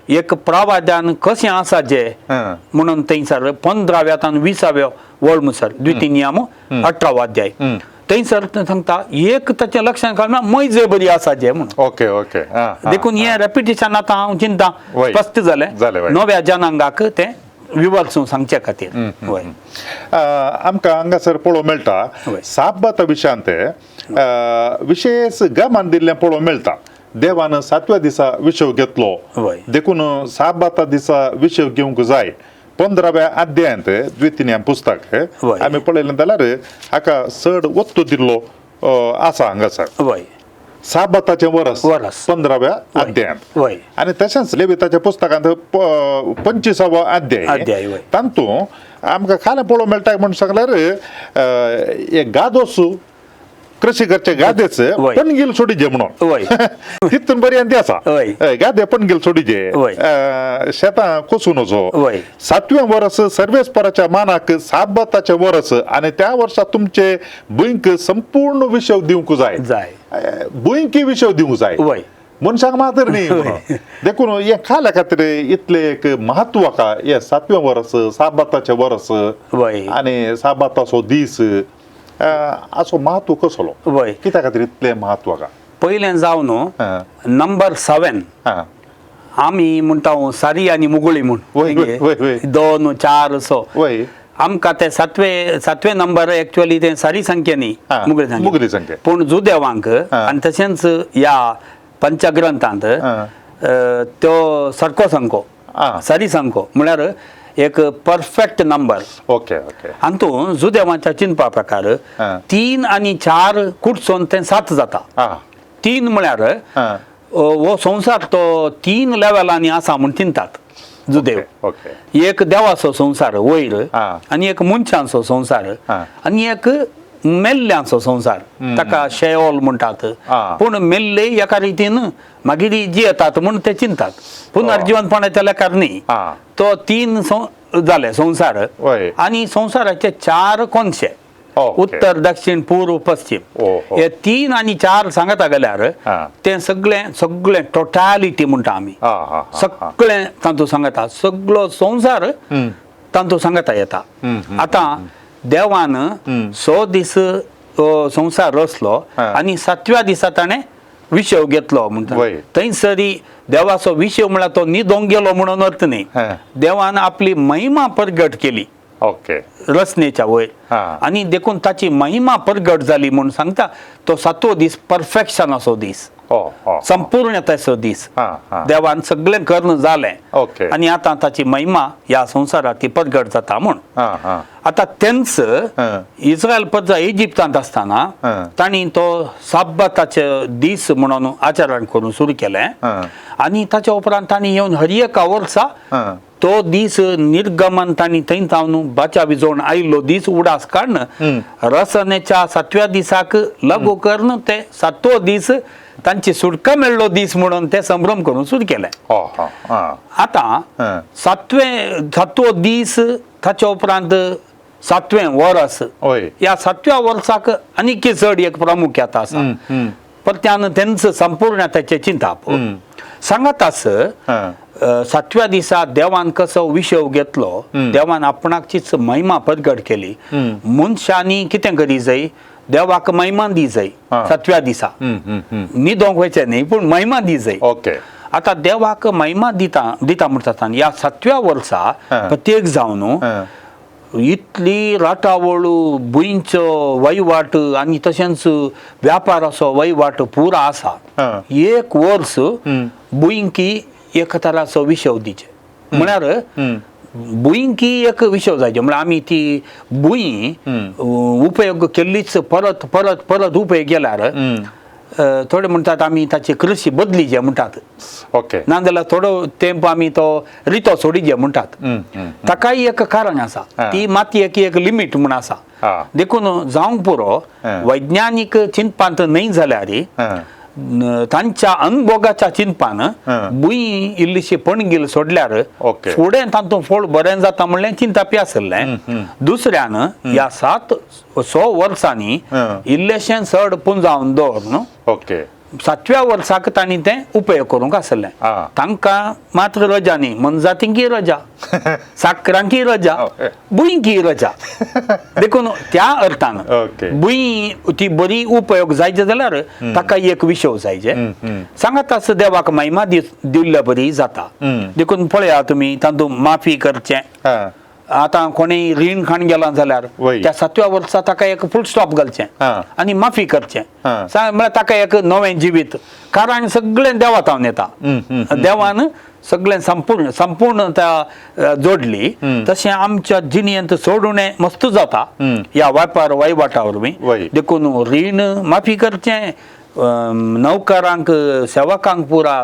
एक प्रवाद्यान कशें आसा जे म्हणून थंयसर 15व्या तान 20व्या वळ मुसर द्वितीय नियम 18वो अध्याय थंयसर सांगता एक ताचें लक्षण काडना मैजे बरी आसा जे म्हणून. ओके ओके देखून हें रेपिटेशन आतां हांव चिंता स्पश्ट जालें नव्या जनांगाक तें विवरसून सांगचे खातीर. आमकां हांगासर पळोवंक मेळटा साबाता विशयांत विशेश गमान दिल्लें पळोवंक मेळटा. देवान 7व्या दिसा विशय घेतलो, देखून साबाता दिसा विशय घेवंक जाय. 15व्या अध्यायांत द्वितीय पुस्तक आमी पळयलें जाल्यार हाका चड वत्तो दिल्लो आसा हांगासर. साबाताचें वरस वरस. 15व्या अध्यायांत. वय. आनी तशेंच लेविताच्या पुस्तकांत 25वो अध्याय अध्याय, वय. तातूंत आमकां खालें पळोवंक मेळटा म्हूण सांगल्यार एक गादोस कृषी करचे गादेच वय. पणगील सोडीजे म्हणून वय. तितून बरी आनी आसा. वय. हय, गादे पणगील सोडीजे वय. शेतां कोसून वचो. वय. सातव्या वरस सर्वेस्पराच्या मानाक साबाताचें वरस आनी त्या वर्सा तुमचे भुंयक संपूर्ण विशव दिवंक जाय. जाय. भुंयकी विशव दिवंक जाय. वय. मनशाक मात्र न्ही म्हणून. देखून हें खाल्या खातीर इतलें एक म्हत्व आसा हें सातवें वरस साबाताचें वरस वय. आनी साबाताचो दीस असो म्हत्व कसलो? वय. कित्या खातीर इतलें म्हत्व आसा? पयलें जावन हां. नंबर 7 हां. आमी म्हणटा सारी आनी मुगळी म्हूण. वय, वय, वय, वय. 2 4 असो. वय. आमकां ते सातवे नंबर एक्चुअली ते सारी संख्या न्ही, हां, मुगळी संख्या. मुगळी संख्या. पूण जुदेवांक हां. आनी तशेंच ह्या पंचग्रंथांत हां. त्यो सारको संको हां. सारी संको म्हळ्यार एक परफेक्ट नंबर. Okay okay. हातूंत जुदेवांच्या चिंतपा प्रकार हां. 3 आनी 4 कुटसून ते 7 जाता. हां. 3 म्हळ्यार हां. हो संवसार तो 3 लेवलांनी आसा म्हूण चिंतात जुदेव. ओके. एक देवाचो संवसार वयर हां. आनी एक मनशांचो संवसार हां. आनी एक मेल्ल्यांचो संवसार, ताका शेओल म्हणटात. हां. पूण मेल्ले एका रितीन मागीर जियेतात म्हूण ते चिंतात, पुनर्जिवनपणाच्या लेखार न्ही. हां. तो 3 जाले संवसार वय. आनी संवसाराचे 4 कोनशे, ओके. उत्तर दक्षिण पूर्व पश्चिम. ओहो. हे 3 आनी 4 सांगता गेल्यार हां. ते सगळें सगळें टोटालिटी म्हणटा आमी, हां, हां, हां, सगळें तातूंत सांगता, सगळो संवसार तातूंत सांगता येता. आतां देवान 100 दीस संवसार रचलो हां. आनी 7व्या दिसा ताणें विशव घेतलो म्हणटा. वय. थंयसरी देवाचो विशव म्हळ्यार तो न्हिदोंक गेलो म्हणून अर्थ न्ही, हां. देवान आपली महिमा प्रगट केली ओके. रचनेच्या वयर हां. आनी देखून ताची महिमा प्रगट जाली म्हूण सांगता. तो 7वो दीस परफेक्शनाचो दीस, हो हो, संपूर्णतेचो दीस. हां, हां. देवान सगळें करून जालें. ओके. आनी आतां ताची महिमा ह्या संवसारात ती प्रगट जाता म्हूण. हां, हां. आतां तेंच हां. इस्रायल प्रजा इजिप्तांत आसतना हां. तांणी तो साब्बाताचे दीस म्हणून आचरण करून सुरू केलें. हां. आनी ताच्या उपरांत तांणी येवन हर एका वर्सा हां. तो दीस निर्गमन तांणी थंय जावन बाचा विजोवन आयिल्लो दीस उडास काडून रसनेच्या 7व्या दिसाक लागू करून ते 7वो दीस तांची सुटका मेळ्ळो दीस म्हणून ते संभ्रम करून सुरू केले. हो हो. हां. आतां हां. 7वो दीस ताच्या उपरांत 7वें वरस, वय. ह्या 7व्या वर्साक आनीक चड एक प्रामुख्यता आसा. परत्यान तेंच संपूर्ण ताचें चिंताप सांगात आस. हां. 7व्या दिसा देवान कसो विशव घेतलो, देवान आपणाचीच महिमा प्रगट केली. मनशांनी कितें करी जाय, देवाक महिमा दी जाय हां. 7व्या दिसा. न्हिदोंक वयचें न्ही पूण महिमा दी जाय. ओके. आतां देवाक महिमा दिता दिता म्हणटा ह्या 7व्या वर्सा हां. प्रत्येक जावन हां. इतली राटावळ भुंयचो वहिवाट आनी तशेंच व्यापाराचो वहिवाट पुरा आसा. हां. एक वर्स भुंयकी एक तराचो विशव दिचे म्हळ्यार भुंयकी एक विशव जायचे म्हळ्यार आमी ती भूंय उपयोग केल्लीच परत परत परत उपयोग केल्यार थोडे म्हणटात आमी ताची कृषी बदलीचे म्हणटात. ओके. नाजाल्यार थोडो तेंप आमी तो रितो सोडीचे म्हणटात. ताकाय एक कारण आसा, ती मातयेक एक लिमीट म्हूण आसा. हां. देखून जावंक पुरो हां. वैज्ञानीक चिंतपांत न्हय जाल्यार हां. तांच्या अनुभोगाच्या चिंतपान हां. भूंय इल्लीशी पणगील सोडल्यार ओके. फुडें तातूंत फळ बरें जाता म्हणलें चिंतापी आसलें. दुसऱ्यान ह्या 700 वर्सांनी हां. इल्लेशें चड पुंजावन दवर ओके. 7व्या वर्साक तांणी तें उपयोग करूंक आसलें. हां. तांकां मात्र रजा न्ही, मनजातींकी रजा, साकरांकी रजा, ओके. भुंयकी रजा. देखून त्या अर्थान ओके. भूंय ती बरी उपयोग जायचे जाल्यार ताका एक विशव जायचे. सांगात आस देवाक महिमा दिल्ल्या बरी जाता. देखून पळया तुमी तातूंत माफी करचें. हां. आतां कोणीय रीण खाण गेला जाल्यार वय. त्या 7व्या वर्सा ताका एक फूल स्टॉप घालचें हां. आनी माफी करचें. हां. म्हळ्यार ताका एक नवें जिवीत, कारण सगळें देवा तावन येता. देवान सगळें संपूर्ण संपूर्णता जोडली. तशें आमच्या जिणेंत सोडून मस्त जाता ह्या वेपार वहिवाटा वरवीं. वय. देखून रीण माफी करचें, नौकरांक सेवकांक पुरा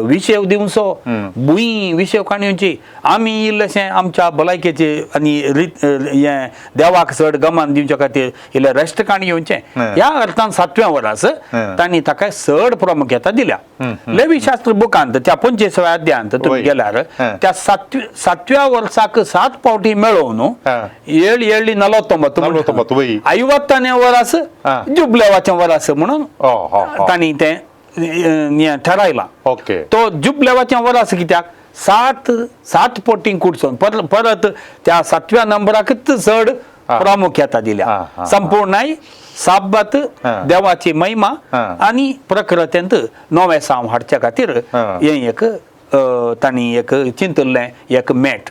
विशेव दिवचो, भूंय विशेव काणी येवची. आमी इल्लेशें आमच्या भलायकेचे आनी हें देवाक चड गमान दिवच्या खातीर इल्लें रेस्ट काणी येवचें ह्या अर्थान सातव्या वरास तांणी ताका चड प्रामुख्यता दिल्या. लेवीशास्त्र बुकांत त्या 25व्या अध्यायांत तुमी गेल्यार त्या सातव्या वर्साक 7 पावटी मेळोवन 7 7 49 ಐವತ್ತನೇ वरस जुबलेवाचें वरस म्हणून तांणी तें ठरायलां. तो जुबलेवाचें वरस कित्याक 7 7 पटीं कुडसून परत त्या सातव्या नंबराकच चड प्रामुख्यता दिल्या. संपूर्णाय साब्बात देवाची महिमा आनी प्रकृतेंत नवें साव हाडच्या खातीर हें एक तांणी एक चिंतिल्लें एक मेट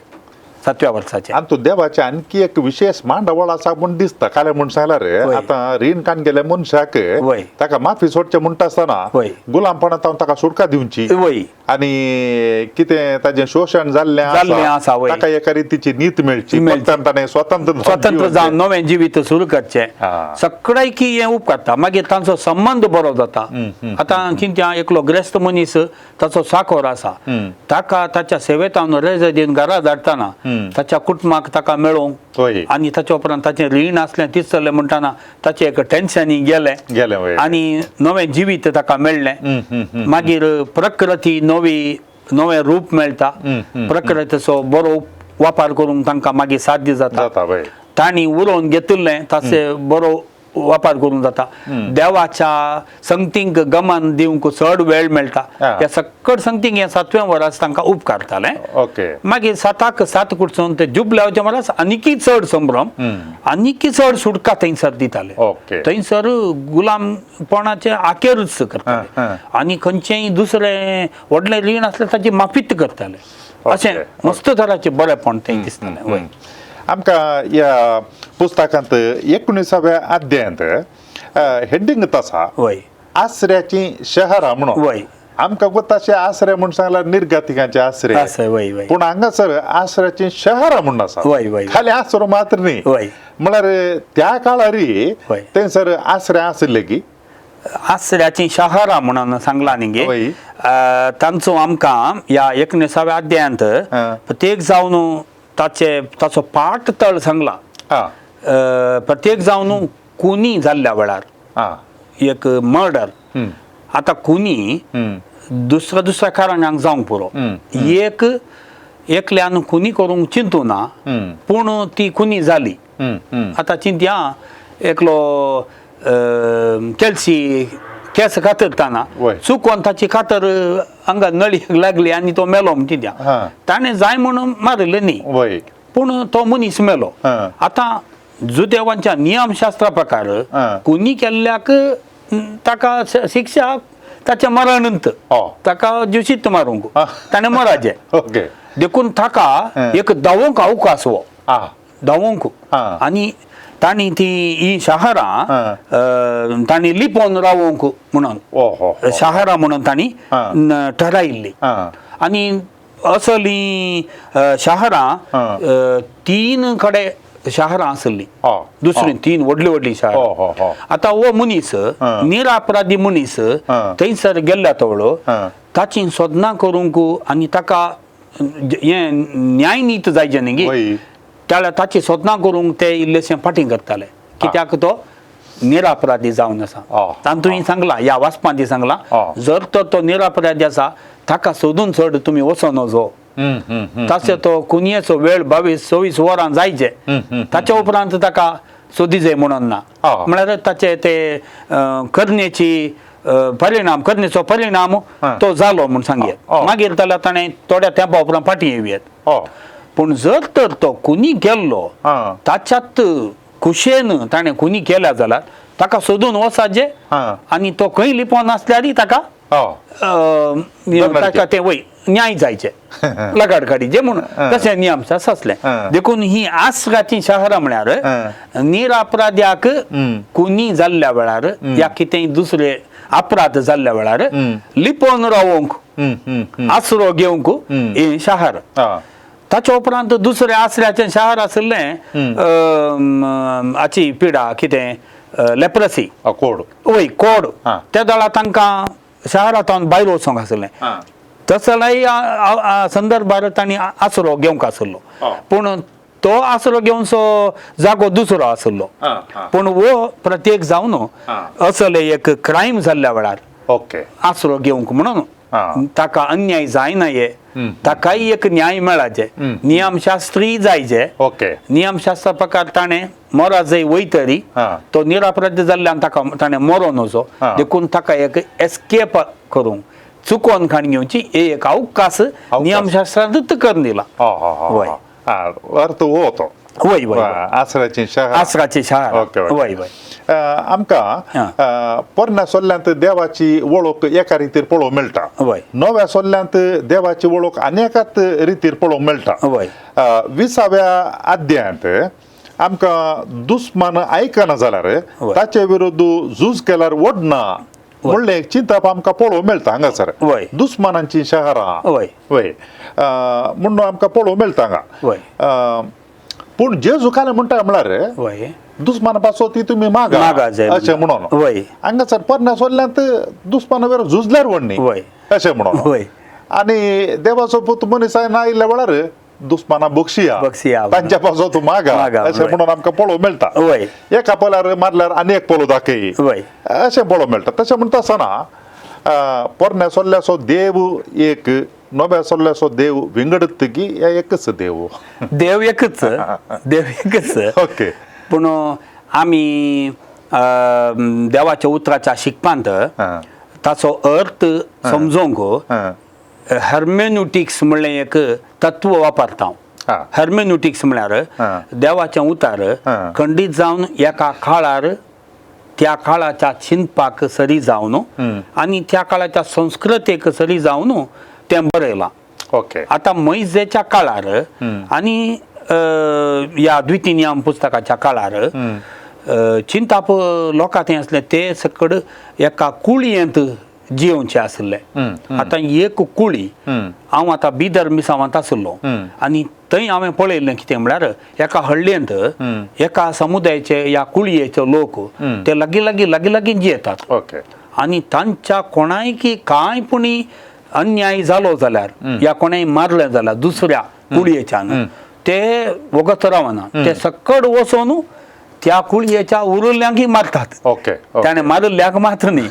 सातव्या वर्साचें. आनी तूं देवाचे आणखी एक विशेष मांडावळ आसा म्हूण दिसता. काल्यार म्हूण सांगल्यार आतां रीण काण गेले मनशाक ताका माफी सोडचें म्हणटा आसतना गुलामपणांत ताका सुटका दिवची आनी कितें ताजें शोशण जाल्लें आसा ताका एका रितीची नीत मेळची, ताणें स्वतंत्र जावन नवें जिवीत सुरू करचें. सगळ्याकी हें उपकारता. मागीर तांचो संबंद बरो जाता. आतां चिंत्या एकलो ग्रेस्त मनीस ताचो साकोर आसा, ताका ताच्या सेवेतावन रेज दिवन घरा धाडटना ताच्या कुटुंबाक ताका मेळोवंक आनी ताच्या उपरांत ताचें रीण आसलें तिचलें म्हणटना ताचें एक टेन्शनूय गेलें गेलें आनी नवें जिवीत ताका मेळ्ळें. मागीर प्रकृती नवी नवें रूप मेळटा, प्रकृतीचो बरो वापर करूंक तांकां मागीर साध्य जाता. तांणी उलोवन घेतिल्लें ताचें बरो वापर करूंक जाता. देवाच्या संगतींक गमन दिवंक चड वेळ मेळटा. ह्या सकट संगतींक हें सातवें वरस तांकां उपकारतालें. मागीर 7 7 कुडसून ते जुबल्यावचें वरस आनीकय चड संभ्रम आनीकय चड सुटका थंयसर दिताले. थंयसर गुलामपणाचे आखेरूच करताले आनी खंयचेंय दुसरें व्हडलें रीण आसलें ताची माफीत करताले. अशें मस्त तराचें बरेंपण थंय दिसतालें. आमकां ह्या पुस्तकांत 19व्या अध्यायांत हेडिंग आसा आसऱ्याचीं शहरां म्हणून. आमकां गोताशे आसरे म्हूण सांगल्यार निर्गतिकांचे आसरे, पूण हांगासर आसऱ्याचीं शहरां म्हूण आसा. खाली आसरो मात्र न्ही, म्हळ्यार त्या काळारी थंयसर आसरे आशिल्ले की आसऱ्याचीं शहरां म्हणून सांगलां न्ही गे. तांचो आमकां ह्या 19व्या अध्यायांत प्रत्येक जावन ताचे ताचो पाट तळ सांगला. प्रत्येक जावन खुनी जाल्ल्या वेळार एक मर्डर, आतां खुनी दुसऱ्या दुसऱ्या कारणांक जावंक पुरो. एक एकल्यान खुनी करूंक चिंतू ना पूण ती खुनी जाली. आतां चिंतया एकलो केल्सी केंस कातरतना चुकोन ताची कातर हांगा नळयेक लागली आनी तो मेलो म्हण चिंत्या. ताणें जाय म्हणून मारिल्लें न्ही पूण तो मनीस मेलो. आतां जुदेवांच्या नियमशास्त्रा प्रकार खुनी केल्ल्याक ताका शिक्षा ताच्या मरणंत, ताका जिशीत मारूंक ताणें मराचें. देखून ताका एक धांवूंक अवकाश हो धांवूंक आनी तांणी ती ही शहरां तांणी लिपोवन रावोंक म्हणून शहरां म्हणून तांणी ठरायिल्ली. आनी असली शहरां 3 कडेन शहरां आसली, दुसरी 3 व्हडली व्हडली शहरां. आतां हो मनीस निरापराधी मनीस थंयसर गेल्ल्या तवळो ताची सोदनां करूंक आनी ताका हें न्यायनीत जायचें न्ही गे, त्या ताची सोदनां करूंक ते इल्लेशें फाटीं करताले कित्याक तो निरापराधी जावन आसा. तातूंय सांगलां ह्या वाचपांत सांगलां जर तर तो निरापराधी आसा ताका सोदून चड तुमी वचों नजो. ताचो तो खुनयेचो वेळ 22-24 वरां जायचे, ताच्या उपरांत ताका सोदी जाय म्हणून ना. म्हळ्यार ताचे ते करण्याची परिणाम करण्याचो परिणाम तो जालो म्हूण सांगयेत. मागीर जाल्यार ताणें थोड्या तेंपा उपरांत फाटीं येवयेत. पूण जर तर तो खुनी केल्लो ताच्यात खुशेन ताणें खुनी केल्या जाल्यार ताका सोदून वचाचें आनी तो खंय लिपोवन आसल्यारय ताका ताका तें वय न्याय जायचे लगाड काडीचे म्हणून तशें नियम आसलें. देखून ही आसराचीं शहरां म्हळ्यार निरापराध्याक खुनी जाल्ल्या वेळार या कितेंय दुसरे अपराध जाल्ल्या वेळार लिपोवन रावोंक आसरो घेवंक हें शहर. ताच्या उपरांत दुसरें आसऱ्याचें शहर आशिल्लें हाची पिडा कितें लेप्रसी कोड. वय कोड हा. त्या वेळार तांकां शहरांत भायर वचोंक आसलें. तसोय संदर्भार तांणी आसरो घेवंक आसलो, पूण तो आसरो घेवचो जागो दुसरो आसलो. पूण हो प्रत्येक जावन असले एक क्रायम जाल्ल्या वेळार आसरो घेवंक म्हणून ताका अन्याय जायना, हे ताकाय एक न्याय मेळाचे, नियमशास्त्री जायचे. नियमशास्त्रा प्रकार ताणें मोरा जंय वयतरी तो निरापराध जाल्ल्यान ताका ताणें मरोन वचो, देखून ताका एक एस्केप करूंक चुकोन खाण घेवची एक अवकाश नियमशास्त्रांतूच करून दिला. वय. अर्थ हो तो वय वय आसराची शाळा. आसराची शाळा. वय वय. आमकां पोरण्या सोल्ल्यांत देवाची वळख एका रितीर पळोवंक मेळटा, नव्या सोल्ल्यांत देवाची वळख आनी एकाच रितीर पळोवंक मेळटा. 20व्या अध्यायांत आमकां दुस्मान आयकना जाल्यार ताचे विरुद्ध झूज केल्यार ओडना म्हणलें एक चिंतप आमकां पळोवंक मेळटा हांगासर. दुस्मानांची शहरां वय म्हणून आमकां पळोवंक मेळटा हांगा. पूण जेजू काल म्हणटा म्हळ्यार दुस्माना पासो ती तुमी मागा अशें म्हणून. हांगासर पोरण्या सोल्ल्यांत दुस्माना वेर झुजल्यार व्हडनी अशें म्हणून, आनी देवाचो पूत मनीस आयिल्ल्या वेळार दुस्माना बक्षिया तांच्या पासो तूं मागा अशें म्हणून आमकां पळोवंक मेळटा. एका पोल्यार मारल्यार आनी एक पोलो दाखय अशें पळोवंक मेळटा. तशें म्हणटा आसतना पोरण्या सोल्ल्याचो देव एक, नव्या सोल्ल्याचो देव विंगडत की एकच देव? देव एकच, देव एकच. ओके. पूण आमी देवाच्या उतराच्या शिकपांत ताचो अर्थ समजोंक हर्मेन्युटिक्स म्हणलें एक तत्व वापरता. हर्मेन्युटिक्स म्हळ्यार देवाचें उतार खंडीत जावन एका काळार त्या काळाच्या चिंतपाक सरी जावन आनी त्या काळाच्या संस्कृतेक सरी जावन तें बरयलां. ओके. आतां मैजेच्या काळार आनी ह्या द्वितीय पुस्तकाच्या काळार चिंताप लोकां थंय आसले ते सकड एका कुळयेंत जियोवचे आसले. आतां एक कुळी, हांव आतां बिदर मिसावांत आसलो आनी थंय हांवें पळयल्लें कितें म्हळ्यार एका हळ्ळेंत एका समुदायाचे ह्या कुळयेचे लोक ते लागीं लागीं लागीं लागीं जियेतात. आनी तांच्या कोणायकी कांय पुणी अन्याय जालो जाल्यार या कोणाय मारलें जाल्यार दुसऱ्या कुळयेच्यान ते वगत रावना, ते सकड वचोन त्या कुळयेच्या उरुल्ल्यांकय मारतात. ताणें मारिल्ल्याक मात्र न्ही,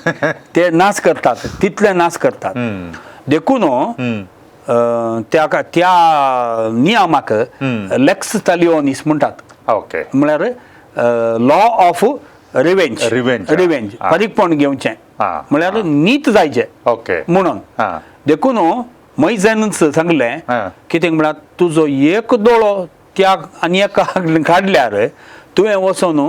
ते नाश करतात, तितले नाश करतात. देखून त्या नियमाक लेक्स तालियोनीस म्हणटात. म्हळ्यार लॉ ऑफ रिवेंज, रिवेंज फारीकपण घेवचें म्हळ्यार नीत जायचें म्हणून. देखून मैजेनूच सांगलें कितें म्हळ्यार तुजो एक दोळो त्या आनी एका काडल्यार तुवें वचोन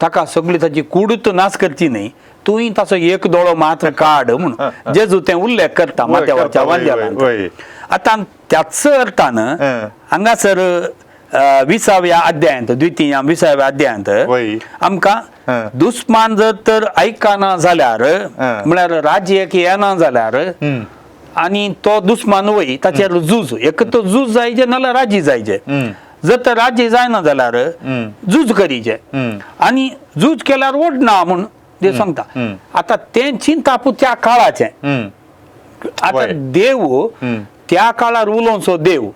ताका सगळी ताची कुडूच नाश करची न्ही, तुवें ताचो एक दोळो मात्र काड म्हणून जेजू तें उल्लेख करता माथ्यावरच्या वाद्यालांत. आतां त्याच अर्थान हांगासर 20व्या अध्यायांत, द्वितीय 20व्या अध्यायांत आमकां दुस्मान जर तर आयकना जाल्यार म्हळ्यार राज्यक येना जाल्यार आनी तो दुस्मान वय ताचेर झूज, एक तो झूज जायचे नाल्यार राजी जायचे. जर तर राज्य जायना जाल्यार झूज करीचे आनी झूज केल्यार ओडना म्हूण ते सांगता. आतां तें चिंताप त्या काळाचें. आतां देव त्या काळार उलोवचो देव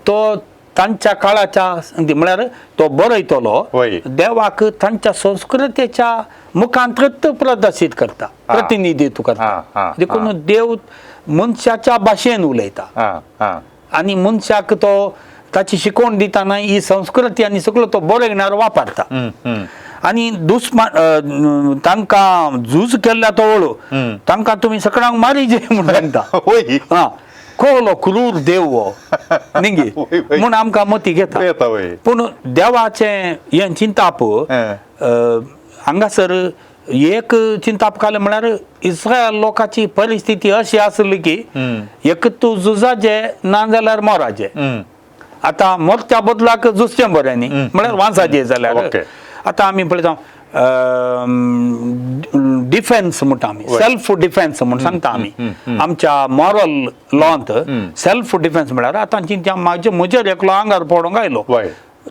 तो तांच्या काळाच्या म्हळ्यार तो बरयतलो देवाक तांच्या संस्कृतेच्या मुखांतृत प्रदर्शीत करता, प्रतिनिधित्व करता. देखून देव मनशाच्या भाशेन उलयता आनी मनशाक तो ताची शिकवण दितना ही संस्कृती आनी सगळो तो बरयणार वापरता. आनी दुस्मान तांकां झूज केल्ल्या तो वळू तांकां तुमी सगळ्यांक मारीजे म्हूण सांगता. हा, कोलो क्रूर देव हो निगी म्हूण आमकां मती घेता. पूण देवाचें हें चिंताप हांगासर एक चिंताप कालें म्हळ्यार इस्रायल लोकांची परिस्थिती अशी आसली की एक तूं झुजाचें ना जाल्यार मोराचें. आतां मोरच्या बदलाक झुजचें बरें न्ही, म्हळ्यार वांसाचें जाल्यार. आतां आमी पळयता डिफेन्स म्हणटा आमी, सेल्फ डिफेन्स म्हूण सांगता आमी आमच्या मॉरल लॉंत. सेल्फ डिफेन्स म्हळ्यार आतां चिंत्या म्हाजे म्हजेर एकलो आंगार पडोंक आयलो,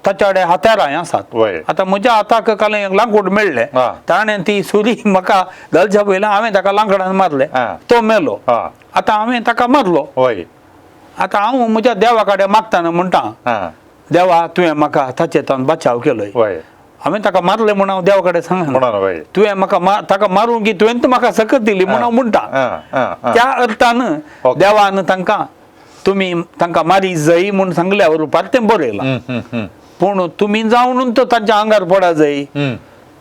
ताच्या कडेन हत्यारां आसात. आतां म्हज्या हाताक काल एक लांकूड मेळ्ळें, ताणें ती सुरी म्हाका घालच्या पयलीं हांवें ताका लांकडान मारलें, तो मेलो. आतां हांवें ताका मारलो. आतां हांव म्हज्या देवा कडेन मागतना म्हणटा, देवा तुवें म्हाका ताचे तावन बचाव केलोय, हांवें ताका मारलें म्हूण हांव देवा कडेन सांगना, तुवें म्हाका ताका मारूंक की तुवें म्हाका सकत दिली म्हूण हांव म्हणटा. त्या अर्थान देवान तांकां तुमी तांकां मारी जय म्हूण सांगल्या रुपार तें बरयलां. पूण तुमी जावन तर तांच्या आंगार पडा जाय,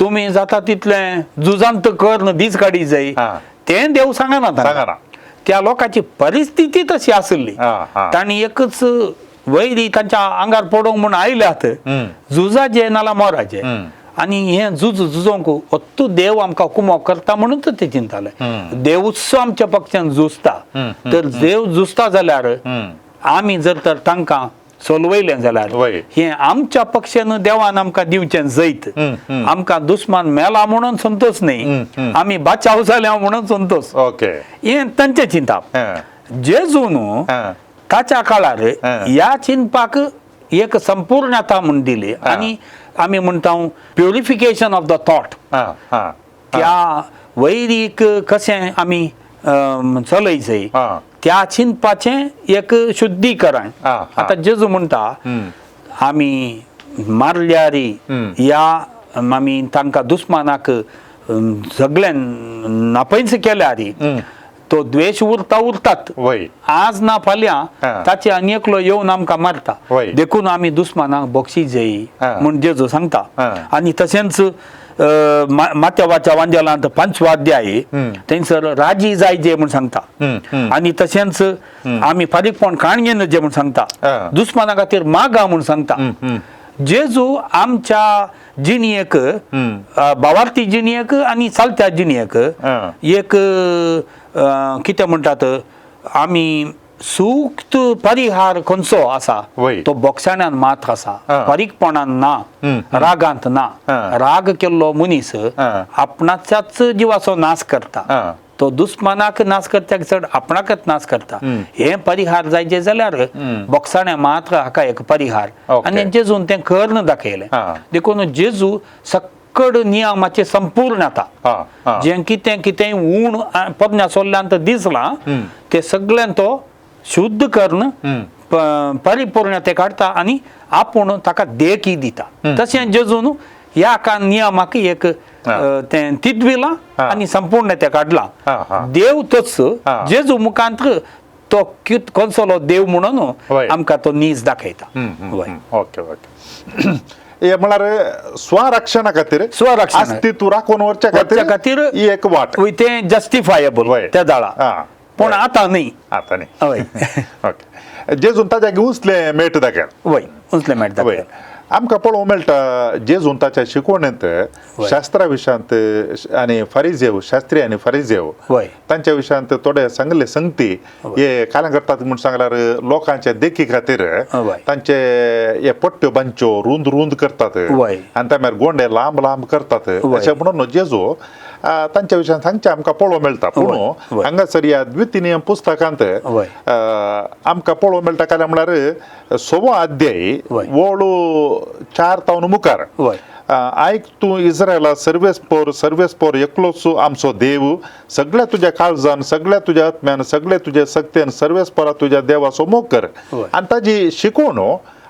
तुमी जाता तितलें झुजांत कर दीस काडी जाय, तें देव सांगना तांकां. त्या लोकांची परिस्थिती तशी आसली, तांणी एकच वैरी तांच्या आंगार पडोवंक म्हूण आयल्यात, झुजाचे नाल्यार मोराचे, आनी हें झुज झुजोवंक अत्तू देव आमकां कुमोक करता म्हणून ते चिंताले. देवूच आमच्या पक्षान झुजता, तर देव झुजता जाल्यार आमी जर तर तांकां सोलवयलें जाल्यार हें आमच्या पक्षान देवान आमकां दिवचें जैत. आमकां दुस्मान मेला म्हणून संतोष न्ही, आमी बाचाव जाल्या म्हणून संतोष, हें तांचें चिंताप. जेजून ताच्या काळार ह्या चिंतपाक एक संपूर्णता म्हूण दिली आनी आमी म्हणटा प्युरिफिकेशन ऑफ the thought. त्या वैरीक कशें आमी चलयचें त्या चिंतपाचें एक शुद्धीकरण. आतां जेजू म्हणटा आमी मारल्यार ह्या आमी तांकां दुस्मानाक सगळें नापयस केल्यार तो द्वेश उरता उरतात, आज ना फाल्यां ताचे आनी एकलो येवन आमकां मारता, देखून आमी दुस्मानाक बक्षी जाय म्हूण जेजू सांगता. आनी तशेंच माथ्यावाच्या वांजेलांत 5वो अध्याय थंयसर राजी जाय जे म्हूण सांगता. आनी तशेंच आमी फारीकपण काण जे म्हूण सांगता, दुस्माना खातीर मागा म्हूण सांगता. जेजू आमच्या जिणयेक, भावार्थी जिणयेक आनी चलत्या जिणयेक एक कितें म्हणटात आमी सूक्त परिहार खंयचो आसा तो बोक्षाण्यान मात आसा, फारीकपणान ना, रागांत ना. राग केल्लो मनीस आपणाच्याच जिवाचो नाश करता, तो दुस्मानाक नाश करता चड आपणाकच नाश करता. हे परिहार जायचे जाल्यार बोक्षाण्या मात्र हाका एक परिहार, आनी जेजून तें करून दाखयलें. देखून जेजू सक्कड नियमाचे संपूर्णता, जें कितें कितें ऊण पदन्या सोल्ल्यान दिसलां ते सगळ्यान तो शुद्ध करून परिपूर्ण ते काडटा आनी आपूण ताका देखी दिता. तशें जेजून ह्या का नियमाक एक तें तिद्विलां आनी संपूर्ण ते काडलां. देव तोच जेजू मुखांत तो कोणसोलो देव म्हणून आमकां तो नीज दाखयता. ओके ओके, हे म्हळ्यार स्वरक्षणा खातीर, स्वरक्षण अस्तित्व राखून व्हरच्या खातीर ही एक वाट, तें जस्टिफायेबल त्या दाळा, पूण आतां न्ही, आतां न्ही. ओके, जेजून ताच्या उंचलें मेट दाखयल, वय उंचलें मेट दाखयल आमकां पळोवंक मेळटा. जेजून ताच्या शिकवणेंत शास्त्रा विशयांत आनी फारिजेव, शास्त्री आनी फारिजेव तांच्या विशयांत थोडे सांगले संगती हे काल्यां करतात म्हूण सांगल्यार लोकांच्या देखी खातीर तांचे हे पट्ट्यो बांदच्यो रुंद रुंद करतात आनी त्या मागीर गोंडे लांब लांब करतात अशें म्हणून जेजू तांच्या विशयांत सांगचें आमकां पळोवंक मेळटा. पूण हांगासर ह्या द्वितीय पुस्तकांत आमकां पळोवंक मेळटा काल्यां म्हळ्यार 6वो अध्याय वळू 4 तावन मुखार, आयक तूं इस्रायला सर्वेस्पोर, सर्वेस्पोर एकलोच आमचो देव, सगळ्या तुज्या काळजान, सगळ्या तुज्या आत्म्यान, सगळ्या तुज्या सक्तेन सर्वेस्पोरा तुज्या देवाचो मोग कर. आनी ताजी शिकवण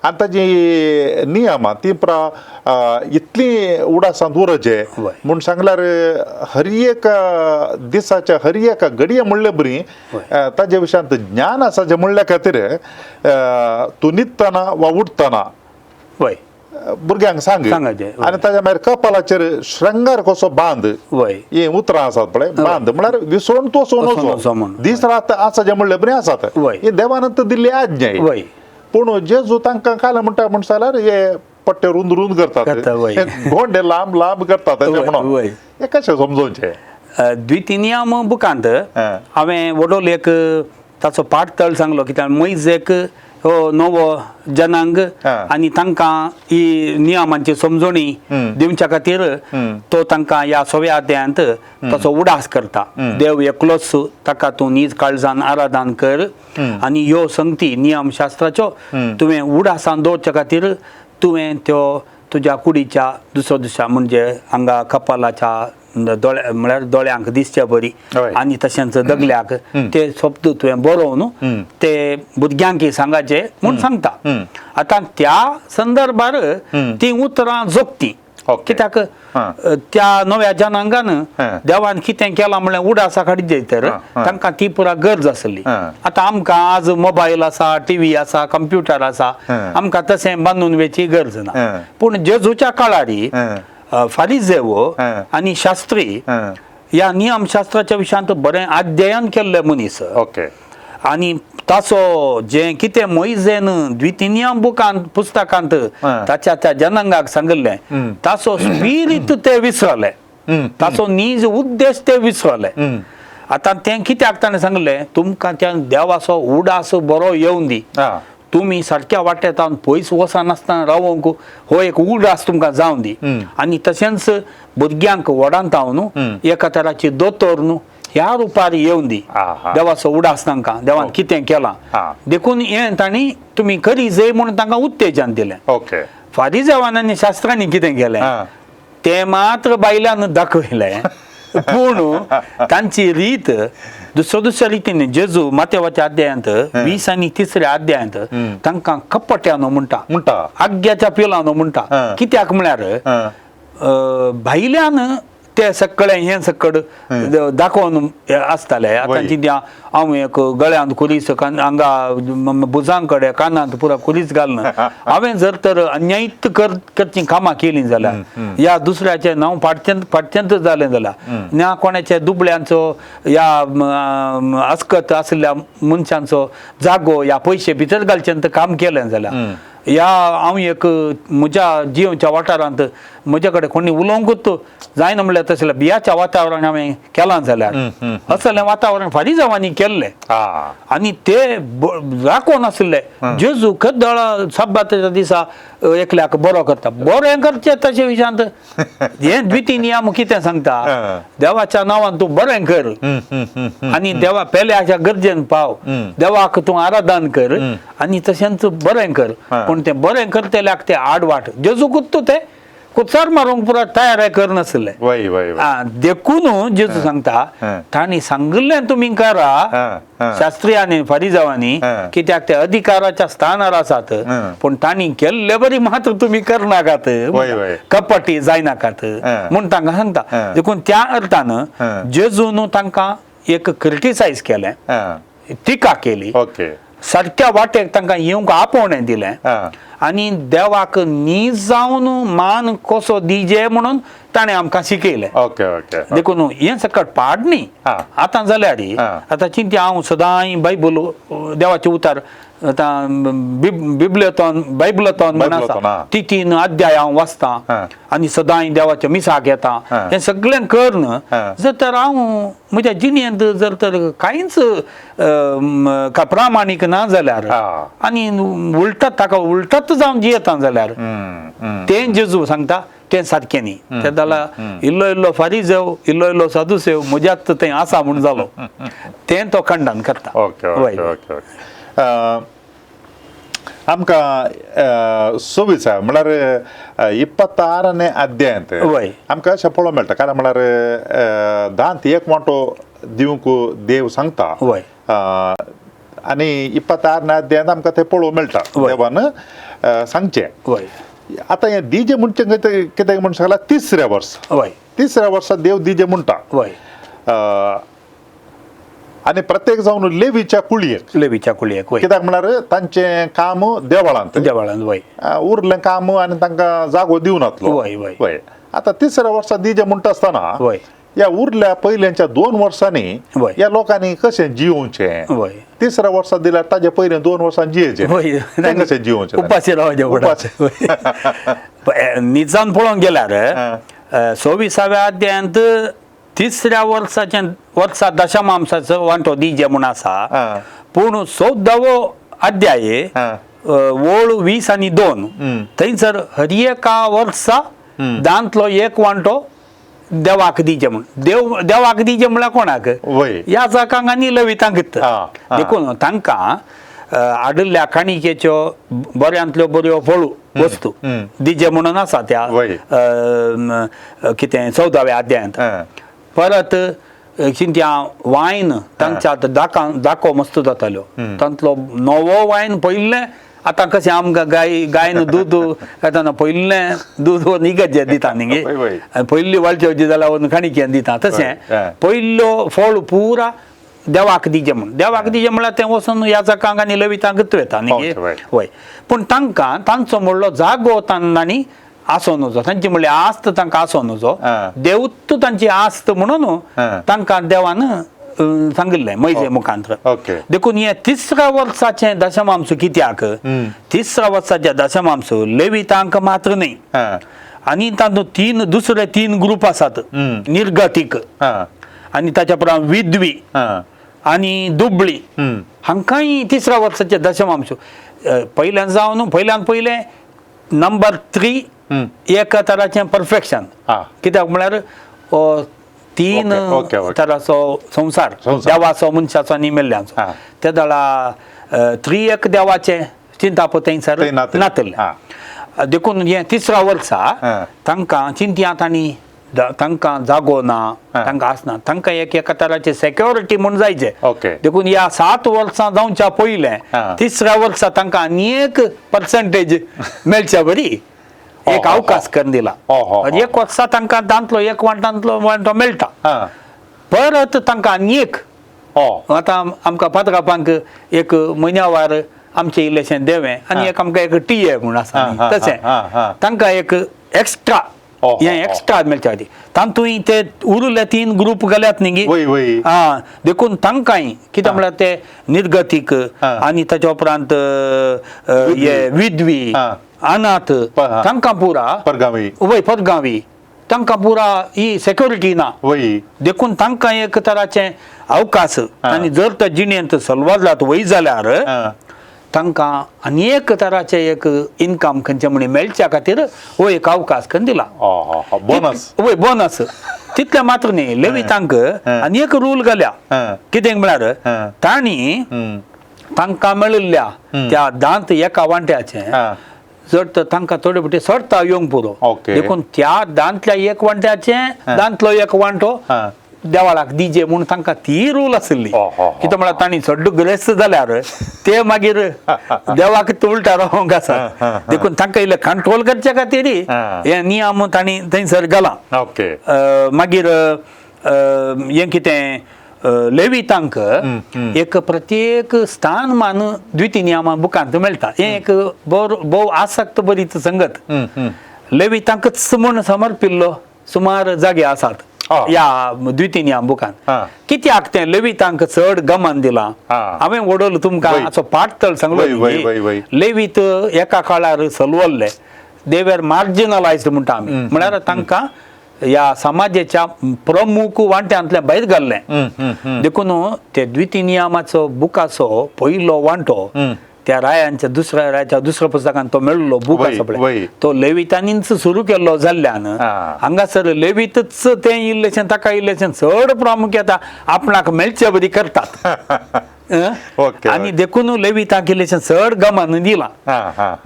आनी ताजी नियमां ती पुरा इतली उडासांत उरचे म्हूण सांगल्यार हर एक दिसाच्या हर एका घडये म्हणले बरी ताजे विशयांत ज्ञान आसा जें म्हणल्या खातीर तूं न्हिदतना वा उठतना भुरग्यांक सांग आनी ताच्या मागीर कपालाचेर श्रंगार कसो बांद, ही उतरां आसात पळय, बांद म्हळ्यार विसरून तो वचून दीस रात आसा जें म्हणलें बरें आसात, ही देवान दिल्ली आज्ञा. पूण जेजू तांकां काल म्हणटा म्हण जाल्यार हे पट्टे रुंद रुंद करतात, गोंडे लांब लांब करतात, म्हणून हे कशें समजोवचें? द्वितीनियम बुकांत हांवें वडोल एक ताचो पाटतळ सांगलो कित्याक मैज एक हो नवो जनांग आनी तांकां ही नियमांची समजणी दिवच्या खातीर तो तांकां ह्या 6व्या अध्यायांत ताचो उडास करता. देव एकलोच, ताका तूं नीज काळजान आराधन कर आनी ह्यो संगती नियमशास्त्राच्यो तुवें उडासान दवरच्या खातीर तुवें त्यो तुज्या कुडीच्या दुसऱ्या दुसऱ्या म्हणजे हांगा कपालाच्या दोळ्या म्हळ्यार दोळ्यांक दिसचे बरी आनी तशेंच दगल्याक ते शब्द तुवें बरोवन ते भुरग्यांक सांगाचे म्हूण सांगता. आतां त्या संदर्भार ती उतरां जोगती कित्याक त्या नव्या जनांगान देवान कितें केलां म्हणल्यार उडासा काडीत तर तांकां ती पुरा गरज आसली. आतां आमकां आज मोबायल आसा, टिवी आसा, कंप्युटर आसा, आमकां तशें बांदून वयची गरज ना. पूण जेजूच्या काळारी फारिजेव आनी शास्त्री ह्या नियमशास्त्राच्या विशयांत बरें अध्ययन केल्ले मनीस आनी ताचो जें कितें मोइजेन द्वितीनियम बुकांत पुस्तकांत ताच्या त्या जनांगाक सांगिल्लें ताचो स्पिरीत ते विसरले, ताचो नीज उद्देश ते विसरले. आतां तें कित्याक ताणें सांगलें तुमकां त्या देवाचो उडास बरो येवन दी, तुमी सारक्या वाटेतावन पयस वचनासतना रावोंक हो एक उडास तुमकां जावन दी. आनी तशेंच भुरग्यांक व्हडांत हांव न्हू एका तराची दोतोर न्हू ह्या रुपार येवन दी देवाचो उडास तांकां देवान कितें केलां देखून हें तांणी तुमी करी जय म्हणून तांकां उत्तेजन दिलें. फारीजेवान आनी शास्त्रांनी कितें केलें तें मात्र बायलान दाखयलें पूण तांची रीत दुसऱ्या दुसऱ्या रितीन जेजू मातेवाच्या अध्यायांत 20 आनी 3 अध्यायांत तांकां कपट्यानो म्हणटा, आग्याच्या पिलानो म्हणटा. कित्याक म्हळ्यार भायल्यान ते सगळे हें सकड दाखोवन आसताले. आतां चिंत्या हांव एक गळ्यांत कुलीस हांगा भुजां कडेन कानांत पुरा कुलीस घालून हांवें जर तर अन्यायित करचीं कामां केलीं जाल्यार या दुसऱ्याचें नांव फाटचेंत जालें जाल्यार ना कोणाचे दुबळ्यांचो या अस्कत आशिल्ल्या मनशांचो जागो या पयशे भितर घालचें काम केलें जाल्यार या हांव एक म्हज्या जिवच्या वाठारांत म्हज्या कडेन कोणी उलोवंकूच जायना म्हणल्यार तसलें बियाच्या वातावरण हांवें केलां जाल्यार असलें वातावरण फारीजावांनी केल्लें आनी ते राखून आशिल्ले. जेजू खद्दळ सब्बाताच्या दिसा एकल्याक बरो करता, बरें करचें तशें विशयांत हें द्वितीय नियम कितें सांगता देवाच्या नांवान तूं बरें कर आनी देवा पेल्याच्या गरजेन पाव, देवाक तूं आराधन कर आनी तशेंच बरें कर. पूण तें बरें करतल्याक ते आडवाट जेजूकूच तूं ते कुचार मारूंक पुरा तयार करनासले. देखून जेजू सांगता तांणी सांगिल्लें तुमी करा शास्त्री आनी फारीजावांनी कित्याक ते अधिकाराच्या स्थानार आसात पूण तांणी केल्ले बरी मात्र तुमी करनाकात, कपटी जायनाकात म्हूण तांकां सांगता. देखून त्या अर्थान जेजून तांकां एक क्रिटिसायज केलें, टिका केली, सारक्या वाटेक तांकां येवंक आपोवणें दिलें आनी देवाक नीज जावन मान कसो दिजे म्हणून ताणें आमकां शिकयलें. देखून हें सकट पाड न्ही. आतां जाल्यार आतां चिंत्या हांव सदांय बायबल देवाचें उतार आतां बिबलेतोन बायबलतोन म्हण आसा ती 3 अध्याय हांव वाचतां आनी सदांय देवाच्या मिसाक येता हें सगळें करून जर तर हांव म्हज्या जिणेंत जर तर कांयच प्रामाणीक ना जाल्यार आनी उलटात ताका उलटात जावन जियेता जाल्यार तें जेजू सांगता तें सारकें न्ही. तें जाल्यार इल्लो इल्लो फारीजेव इल्लो इल्लो सादुसेव म्हज्यात तें आसा म्हूण जालो तें तो खंडन करता. आमकां 26 म्हळ्यार 26 अध्यायांत आमकां अशें पळोवंक मेळटा. कारण म्हळ्यार दांत एक वांटो दिवंक देव सांगता आनी 26 अध्यायांत आमकां तें पळोवंक मेळटा देवान सांगचें. आतां हें दिजे म्हणचें कितें म्हणून सांगलां 3ऱ्या वर्सा, 3ऱ्या वर्सा देव दिजे म्हणटा आनी प्रत्येक जावन लेवीच्या कुळयेक, लेवीच्या कुळयेक कित्याक म्हळ्यार तांचें काम देवळांत, देवळांत उरलें काम आनी तांकां जागो दिवनातलो. वय आतां 3ऱ्या वर्सा दिजे म्हणटा आसतना ह्या उरल्या पयल्यांच्या 2 वर्सांनी ह्या लोकांनी कशें जियोवचें? 3ऱ्या वर्सा दिल्यार ताजे पयले 2 वर्सां जियेचें कशें जियोवचें? उपाशी रावचें. निजान पळोवंक गेल्यार 26व्या अध्यायांत 3ऱ्या वर्साचें वर्सा दशमांसाचो वांटो दिजे म्हूण आसा पूण 14वो अध्याय ओळ 20 आनी 2 थंयसर हर एका वर्सा दांतलो एक वांटो देवाक दिजे म्हूण. देव देवाक दिजे म्हळ्यार कोणाक? याजकांक आनी लवितांक. देखून तांकां आडिल्ल्या काणिकेच्यो बऱ्यांतल्यो बऱ्यो फळू वस्तू दिजे म्हणून आसा त्या कितें 14व्या अध्यायांत. परत चिंत्या वायन तांच्या दाको मस्त जाताल्यो, तांतलो नवो वायन पयलें आतां कशें आमकां गाय गायन दूद येतना पयलें दूद निगत दिता न्ही, पयली वालची जाल्यार काणिकेन दिता, तशें पयलो फळ पुरा देवाक दिजे म्हूण. देवाक दिजे म्हळ्यार तें वचून याचकांक आनी लवितांक वता न्ही. वय, पूण तांकां तांचो म्हणलो जागो तांणी आसो नजो, तांची म्हणल्यार आस्त तांकां आसो नजो, देवूत तांची आस्त म्हणून तांकां देवान सांगिल्लें मैजे मुखांत्र. देखून हे तिसऱ्या वर्साचें दशमांश कित्याक, तिसऱ्या वर्साचें दशमांश लेवितांक मात्र न्ही, आनी तातूंत तीन दुसरे तीन ग्रुप आसात, निर्गतीक आनी ताच्या उपरांत विधवी आनी दुबळी, हांकांय तिसऱ्या वर्साचें दशमांश पयल्यान जावन पयल्यान पयलें नंबर 3 एका तराचें परफेक्शन. कित्याक म्हळ्यार तीन तराचो संवसार, देवाचो मनशाचो आनी मेल्ल्यांचो, ते दळा 3 देवाचें चिंताप थंयसर नातलें. देखून हें तिसऱ्या वर्सा तांकां चिंतयात आनी तांकां जागो ना, तांकां आसना, तांकां एक एका तराचे सेक्युरिटी म्हूण जायचे. देखून ह्या 7 वर्सां जावच्या पयलें तिसऱ्या वर्सा तांकां आनी एक पर्संटेज मेळच्या बरी एक अवकाश करून दिला. एक वर्सा तांकां तांतलो एक वांटांतलो वांटो मेळटा, परत तांकां आनी एक आतां आमकां पात्रापांक एक म्हयन्यावार आमचें इल्लेशें देवें आनी एक आमकां एक टी ए म्हूण आसा, तशें तांकां एक एक्स्ट्रा हें एक्स्ट्रा मेळच्या खातीर तातूंय ते उरले 3 ग्रुप गेल्यात न्ही. आं, देखून तांकांय कित्याक म्हळ्यार ते निर्गतीक आनी ताच्या उपरांत हे विधवी अनाथ तांकां पुरा परगावी, वय परगावी तांकां पुरा ही सेक्युरिटी ना, देखून तांकां एक तराचें अवकाश आनी जर ते जिणेंत सलवार वय जाल्यार तांकां आनी एक तराचें एक इनकम खंयचें म्हण मेळच्या खातीर हो एक अवकाश करून दिला, बोनस. वय बोनस. तितलें मात्र न्ही, लेवितांक आनी एक रूल घाल्या, कितें म्हळ्यार तांणी तांकां मेळिल्ल्या त्या दांत एका वांट्याचें जर तर तांकां थोडे फावटी चडता येवंक पुरो, देखून त्या दांतल्या एक वांट्याचें दांतलो एक वांटो देवाळाक दिजे म्हूण तांकां ती रूल आशिल्ली. कितें म्हळ्यार तांणी चड ग्रेस्त जाल्यार ते मागीर देवाक उलटा रावंक आसा, देखून तांकां इल्लें कंट्रोल करचे खातीर हे नियम तांणी थंयसर घाला. मागीर हें कितें लेवितांक एक प्रत्येक स्थान मान द्वितीय नियमा बुकांत मेळटा, हें एक भोव आसक्त बरीच संगत. लेवितांकच म्हूण समर्पिल्लो सुमार जागे आसात ह्या द्वितीय नियम बुकांत. कित्याक तें लेवितांक चड गमन दिलां, हांवें वडोल तुमकां हाचो पाटतळ सांगलो. लेवीत एका काळार सलवल्ले, they were marginalised म्हणटा आमी, म्हळ्यार तांकां ह्या समाजाच्या प्रमुख वांट्यांतलें भायर घाल्लें. देखून ते द्वितीय नियमाचो बुकाचो पयलो वांटो त्या रायांच्या दुसऱ्या रायाच्या दुसऱ्या पुस्तकान तो मेळ्ळो बूक आसा पळय, तो लेवितांनीच सुरू केल्लो जाल्ल्यान हांगासर लेवितच तें इल्लेशें ताका इल्लेशें चड प्रामुख्यता आपणाक मेळचे बरी करतात आनी देखून लेवितांक इल्लेशें चड गमन दिलां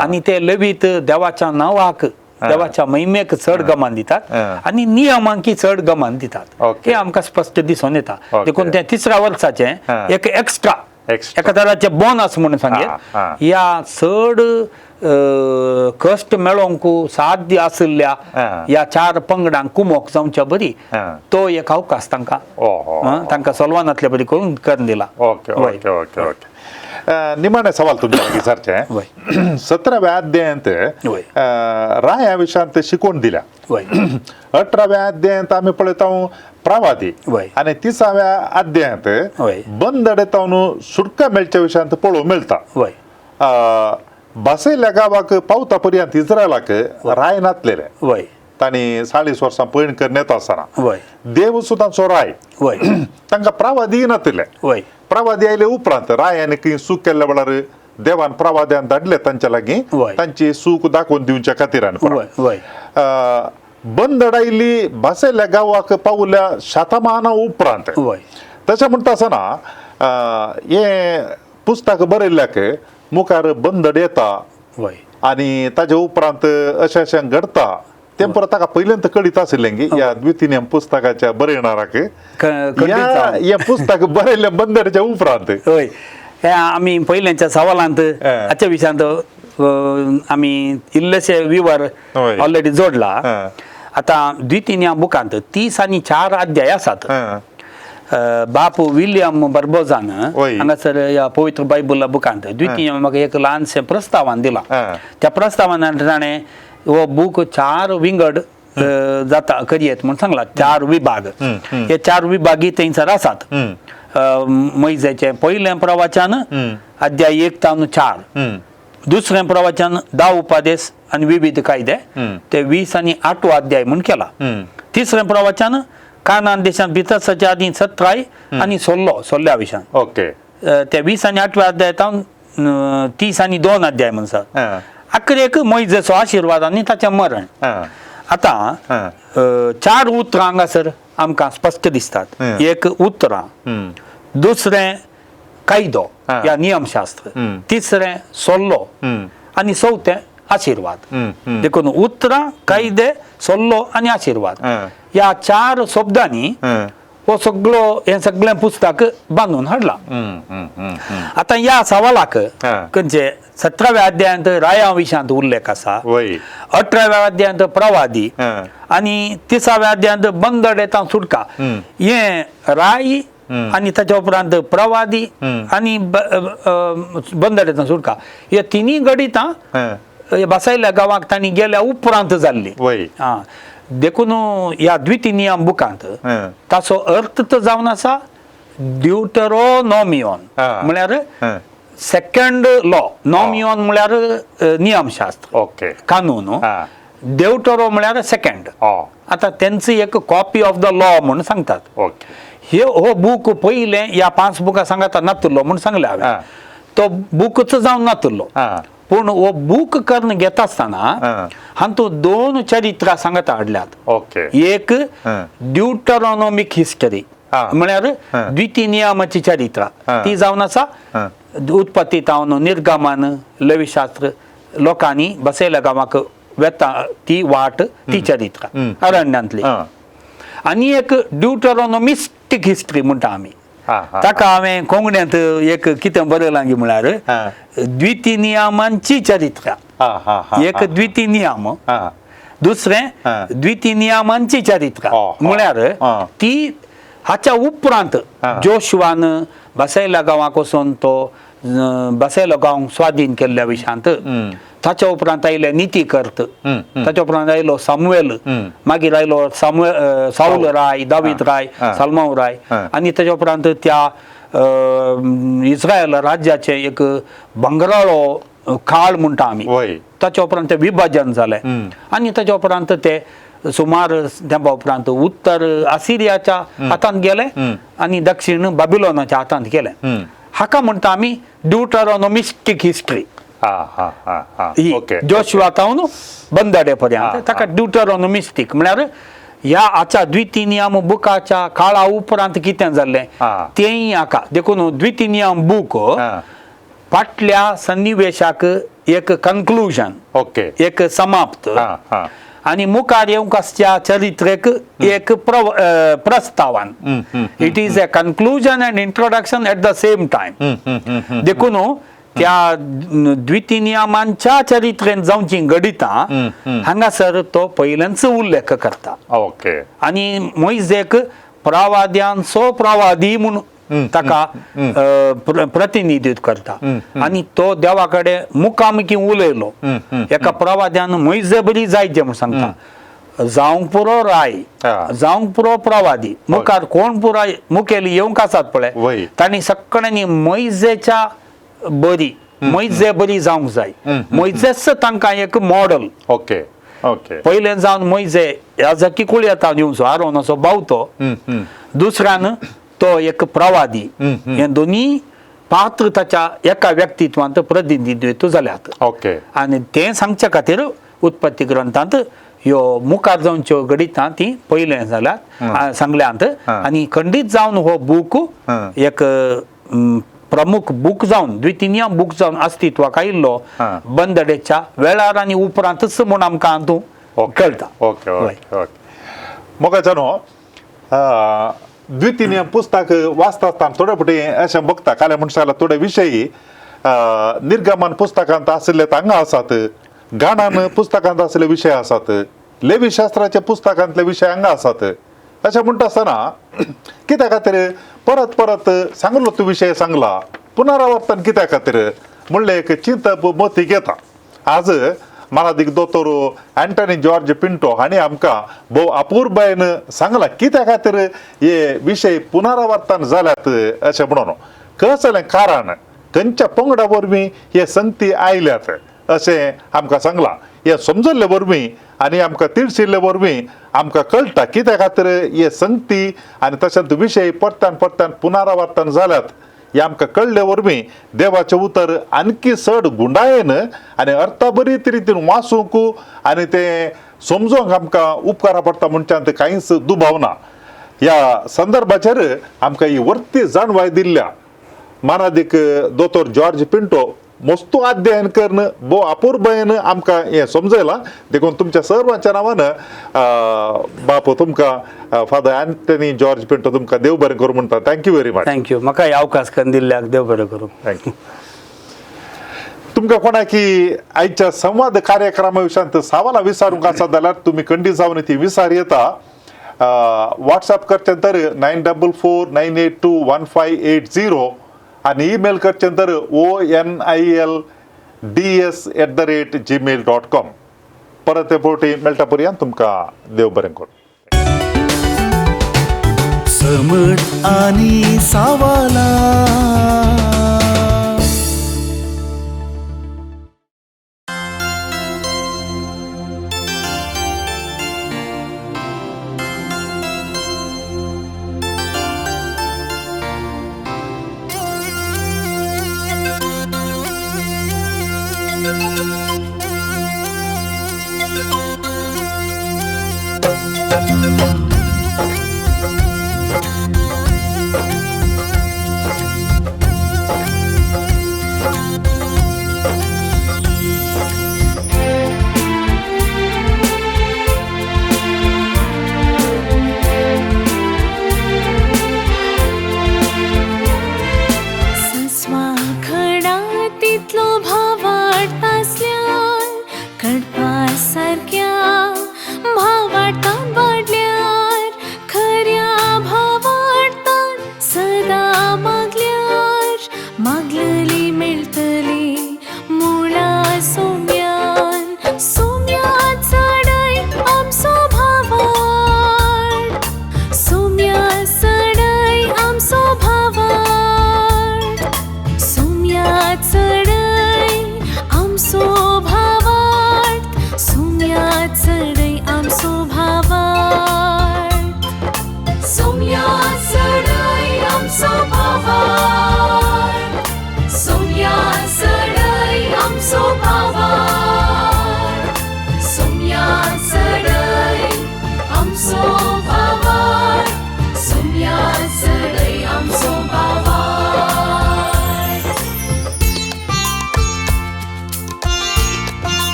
आनी ते लेवीत देवाच्या नांवाक देवाच्या महिमेक चड गमान दितात आनी नियमांकी चड गमान दितात, हे आमकां स्पश्ट दिसून येता. देखून तें तिसऱ्या वर्साचें एक एक्स्ट्रा एका तराचें बोनस म्हणून सांगें, ह्या चड कश्ट मेळोवंक साध्य आशिल्ल्या ह्या 4 पंगडांक कुमोक जावच्या बरी तो एक अवकाश तांकां तांकां सलवानांतले बरी करून करून दिला. Okay okay okay okay. निमाणें सवाल तुमच्या लागीं सारचें, 17व्या अध्यायांत राया विशयांत शिकवण दिल्या, 18व्या अध्यायांत आमी पळयता प्रवादी आनी 30व्या अध्यायांत बंदडेतावन सुटका मेळच्या विशयांत पळोवंक मेळटा. बसयल्ल्या गांवाक पावता पर्यंत इस्रायलाक राय नातलेले, तांणी 40 वर्सां पयण करून येता आसतना देव सुद्दां राय, तांकां प्रवादी नातिल्ले. प्रवादी आयले उपरांत रायान खंय चूक केल्ल्या वेळार देवान प्रवाद्यान धाडले तांच्या लागीं तांची चूक दाखोवन दिवच्या खातीर. बंदड आयली बसयल्ल्या गांवाक पावल्या शतमाना उपरांत. तशें म्हणटा आसतना हे पुस्तक बरयल्ल्याक मुखार बंदड येता वय आनी ताजे उपरांत अशें अशें घडता तें परत ताका पयल्यांत कळीत आशिल्लें की ह्या द्वितीय पुस्तकाच्या बरयणाराक खंडीत जावन. ह्या पुस्तक बरयल्ल्या बंदडच्या उपरांत. हय, हे आमी पयल्यांच्या सवालांत हाच्या विशयांत आमी इल्लेशे विवर ऑलरेडी जोडला. आतां द्वितीय बुकांत 34 अध्याय आसात. बापू विलियम बर्बोजान हांगासर ह्या पवित्र बायबला बुकांत द्वितीय म्हाका एक ल्हानशें प्रस्तावान दिलां. त्या प्रस्तावान ताणें हो बूक 4 विंगड जाता करयेत म्हूण सांगला, 4 विभाग. हे 4 विभागी थंयसर आसात. मैजेचें पयलें प्रवचन अध्याय 1 तावन 4, दुसरें प्रवचन 10 उपादेश आनी विविध कायदे ते 20 आनी 8 अध्याय म्हूण केला. तिसरें प्रवचन कानान देशांत भितरच्या आदीं 17 आनी सोल्ल्या विशयान ओके ते 20 आनी 8 अध्याय तावन 30 आनी 2 अध्याय म्हूण आसा. अखेरेक मैजेचो आशिर्वाद आनी ताचें मरण. आतां 4 उतरां हांगासर आमकां स्पश्ट दिसतात. एक उतरां, दुसरें कायदो या नियमशास्त्र, तिसरें सोल्लो आनी चवथें आशिर्वाद. देखून उतरां, कायदे, सोल्लो आनी आशिर्वाद ह्या 4 शब्दांनी हो सगळो हें सगळें पुस्तक बांदून हाडलां. आतां ह्या सवालाक खंयचे 17व्या अध्यायांत राया विशयांत उल्लेख आसा, 18व्या अध्यायांत प्रवादी आनी 30व्या अध्यायांत बंदड येता सुटका. हें राय आनी ताच्या उपरांत प्रवादी आनी बंदड येता सुटका हे तिनूय घडितां बसयल्ल्या गांवाक तांणी गेल्या उपरांत जाल्ली. आं, देखून ह्या द्वितीय नियम बुकांत ताचो अर्थ तर जावन आसा ड्युटरोनॉमियॉन म्हळ्यार सेकंड लॉ. नॉमियॉन म्हळ्यार नियमशास्त्र, ओके कानून. देवटरो म्हळ्यार सेकंड. आतां तेंची एक कॉपी ऑफ the law म्हूण सांगतात. हे हो बूक पयलें ह्या 5 बुकां सांगता नातुल्लो म्हूण सांगलें हांवें, तो बुकूच जावन नातुल्लो. पूण हो बूक करून घेता आसतना हातूंत 2 चरित्रां सांगता हाडल्यात. एक ड्युटरोनॉमीक हिस्टरी म्हळ्यार द्वितीय नियमाची चरित्रां ती जावन आसा उत्पत्ती तावन निर्गमन लवीशास्त्र लोकांनी बसयल्या गांवाक वेता ती वाट ती चरित्रां अरण्यांतली. आनी एक ड्युटरोनॉमिस्टीक हिस्ट्री म्हणटा आमी, ताका हांवें कोंकण्यांत एक कितें बरयलां की म्हळ्यार द्वितीय नियमांची चरित्रां. एक द्वितीय नियम, दुसरें द्वितीय नियमांची चरित्रां म्हळ्यार ती हाच्या उपरांत जोशवान बसयल्या गांवाक वचून तो बसयलो गांव स्वाधीन केल्ल्या विशयांत, ताच्या उपरांत आयले निती कर्त, ताच्या उपरांत आयलो सामुएल, मागीर आयलो साऊल राय, दावीद राय, सालमाव राय आनी ताच्या उपरांत त्या इस्रायल राज्याचें एक भांगराळो काळ म्हणटा आमी, ताच्या उपरांत तें विभाजन जालें आनी ताच्या उपरांत ते सुमार तेंपा उपरांत उत्तर आसिरियाच्या हातांत गेले आनी दक्षिण बाबिलोनाच्या हातांत गेले. हाका म्हणटा आमी ड्युटरोनॉमिस्टीक हिस्ट्री. ही जोशुआ तावन बंदडे पर्यंत ताका ड्युटरोनॉमिस्टीक म्हळ्यार ह्या आच्या द्वितीय नियम बुकाच्या काळा उपरांत कितें जाल्लें तेंय हाका. देखून द्वितीय नियम बूक फाटल्या सन्निवेशाक एक कन्क्लुजन, ओके, एक समाप्त आनी मुखार येवंक आसच्या चरित्रेक एक प्रस्तावान. It is a conclusion and introduction at the same time. देखून त्या द्वितीय नियमांच्या चरित्रेन जावची घडितां हांगासर तो पयल्यांच उल्लेख करता. ओके, आनी मोयजेक प्रवाद्यांचो प्रवादी म्हूण ताका प्रतिनिधित्व करता आनी तो देवा कडेन मुखामुखी उलयलो. एका प्रवाद्यान मोयजे बरी जायचे म्हूण सांगता, जावंक पुरो राय, जावंक पुरो प्रवादी, मुखार कोण पुराय मुखेली येवंक आसात पळय तांणी सगळ्यांनी मोयजेच्या बरी, मोयजे बरी जावंक जाय. मोयजेच तांकां एक मॉडल. ओके ओके, पयलें जावन मोयजे याजकी कुळयेंत येवचो, आरोनाचो भाव तो, दुसऱ्यान तो एक प्रवादी, हे दोनी पात्र ताच्या एका व्यक्तित्वांत प्रतिनिधित्व जाल्यात. ओके, आनी तें सांगच्या खातीर उत्पत्ती ग्रंथांत ह्यो मुखार जावच्यो घडितां ती पयलें जाल्यात सांगल्यांत आनी खंडीत जावन हो बूक एक प्रमुख बूक जावन द्वितीय बूक जावन अस्तित्वाक आयिल्लो बंदडेच्या वेळार आनी उपरांतच म्हूण आमकां हातूंत कळटा. ओके ओके ओके मोगाच्या न्हू, द्वितीय पुस्तक वाचता आसतना थोडे फावटी अशें बघता काल्या मनशाला थोडे विशय निर्गमन पुस्तकांत आशिल्ले हांगा आसात, गाणान पुस्तकांत आशिल्ले विशय आसात, लेवीशास्त्राच्या पुस्तकांतले विशय हांगा आसात. अशें म्हणटा आसतना कित्या खातीर परत परत सांगलो तूं विशय सांगला, पुनरावर्तन कित्या खातीर म्हणलें एक चिंतप मतीक येता. आज मानादीक दोतोर अँटनी जॉर्ज पिंटो हांणी आमकां भोव अपुरबायेन सांगलां कित्या खातीर हे विशय पुनरावर्तन जाल्यात अशें म्हणून, कसलें कारण, खंयच्या पंगडा वरवीं हे संगती आयल्यात अशें आमकां सांगलां. हें समजल्ले वरवीं आनी आमकां तिळशिल्ले वरवीं आमकां कळटा कित्या खातीर हे संगती आनी तशेंच विशय परत्यान परत्यान पुनरावर्तन जाल्यात. हें आमकां कळ्ळे वरवीं देवाचें उतर आणखी चड गुंडायेन आनी अर्थाबरीत रितीन वाचूंक आनी तें समजूंक आमकां उपकारा पडटा म्हणच्यान तें कांयच दुबाव ना. ह्या संदर्भाचेर आमकां ही वर्ती जाणवाय दिल्ल्या मानादीक दोतोर जॉर्ज पिंटो मस्तू अध्ययन करून भोव अपुरबायेन आमकां हें समजयलां. देखून तुमच्या सर्वांच्या नांवान बापू तुमकां फादर अँथनी जॉर्ज पिंटो तुमकां देव बरें करूं म्हणटा. Thank you very much. Thank you, म्हाका हे अवकाश करून दिल्ल्याक देव बरें करूं. Thank you. तुमकां कोणाकी आयच्या संवाद कार्यक्रमा विशयांत सवालां विचारूंक आसा जाल्यार तुमी खंडीत जावन ती विचार येता. वॉट्सएप करचें तर 9449821580 आनी ईमेल करचें तर onilds@gmail.com. परत फावटी मेळटा पर्यंत तुमकां देव बरें करूं. समट आनी सावाला.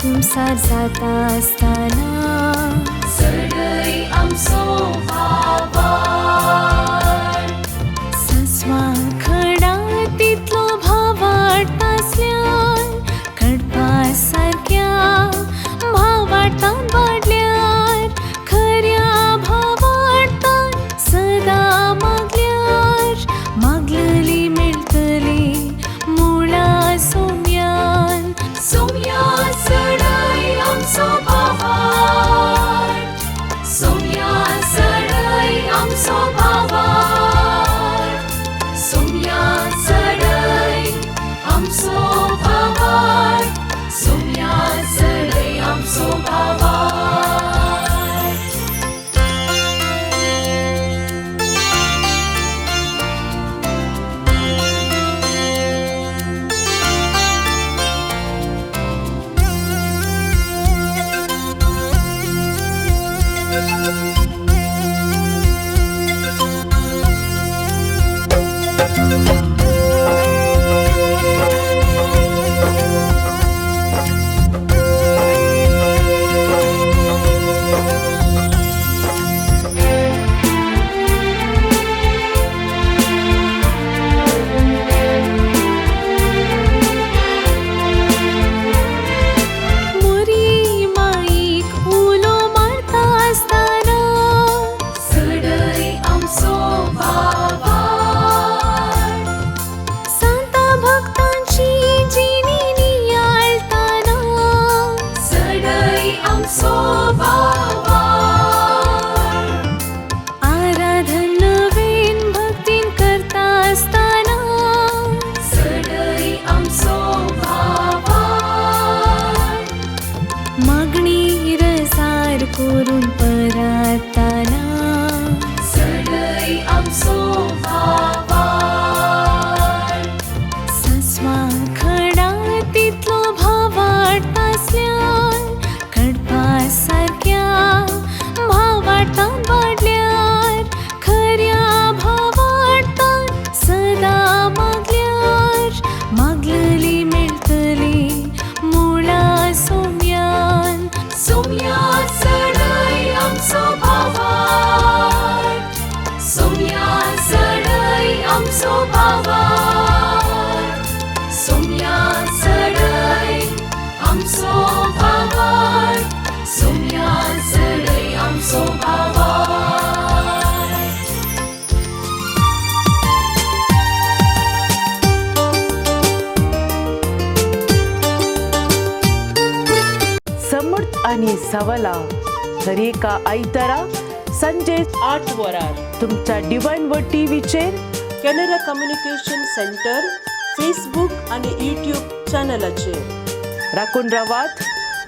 कुमसार जाता आसतना सडय आमचो भावार्थ. सस्वां खडा तितलो आमचो भावार्थ, सोम्या चडय आमचो भावार्थ, सोम्या चडय आमचो भावार्थ, सोम्या चडय आमचो भावार्थ. मोरी माईक उलो मारता आसतना चडय आमचो भावार्थ, सांता भक्तांची जिणी नियाळताना चडय आमचो भावार्थ, आराधन नवीन भक्तीन करता आसतना चडय आमचो भावार्थ, मागणी रसार करून परताना चडय आमचो भावार्थ, सासवा खडा तितलो भावार्थ आसल्यार कडपा सारक्या भावार्थान वाडल्यार खऱ्या भावार्थान सदां मागल्यार मागलली मेळटली मुळा सोम्यान. सोम्या चडय आमचो भावार्थ, सोम्या चडय आमचो भावार्थ, सोम्या चडय आमचो भावार्थ, सोम्या चडय आमचो भावार्थ. समर्थ आणि सवला दरेका आयतारा संजे 8 वरार तुमच्या डिवायन व टीव्हीचेर कॅनरा कम्युनिकेशन सेंटर फेसबूक आणि यूट्यूब चॅनलाचेर. राखून रावात,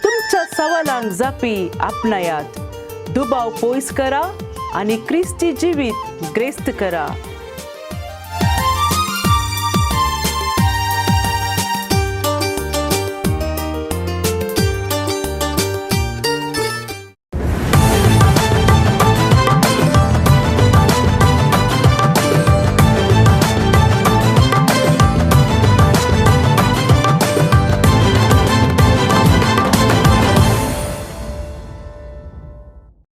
तुमच्या सवालांक जापी आपणायात, दुबाव पयस करा आनी क्रिस्ती जिवीत ग्रेस्त करा.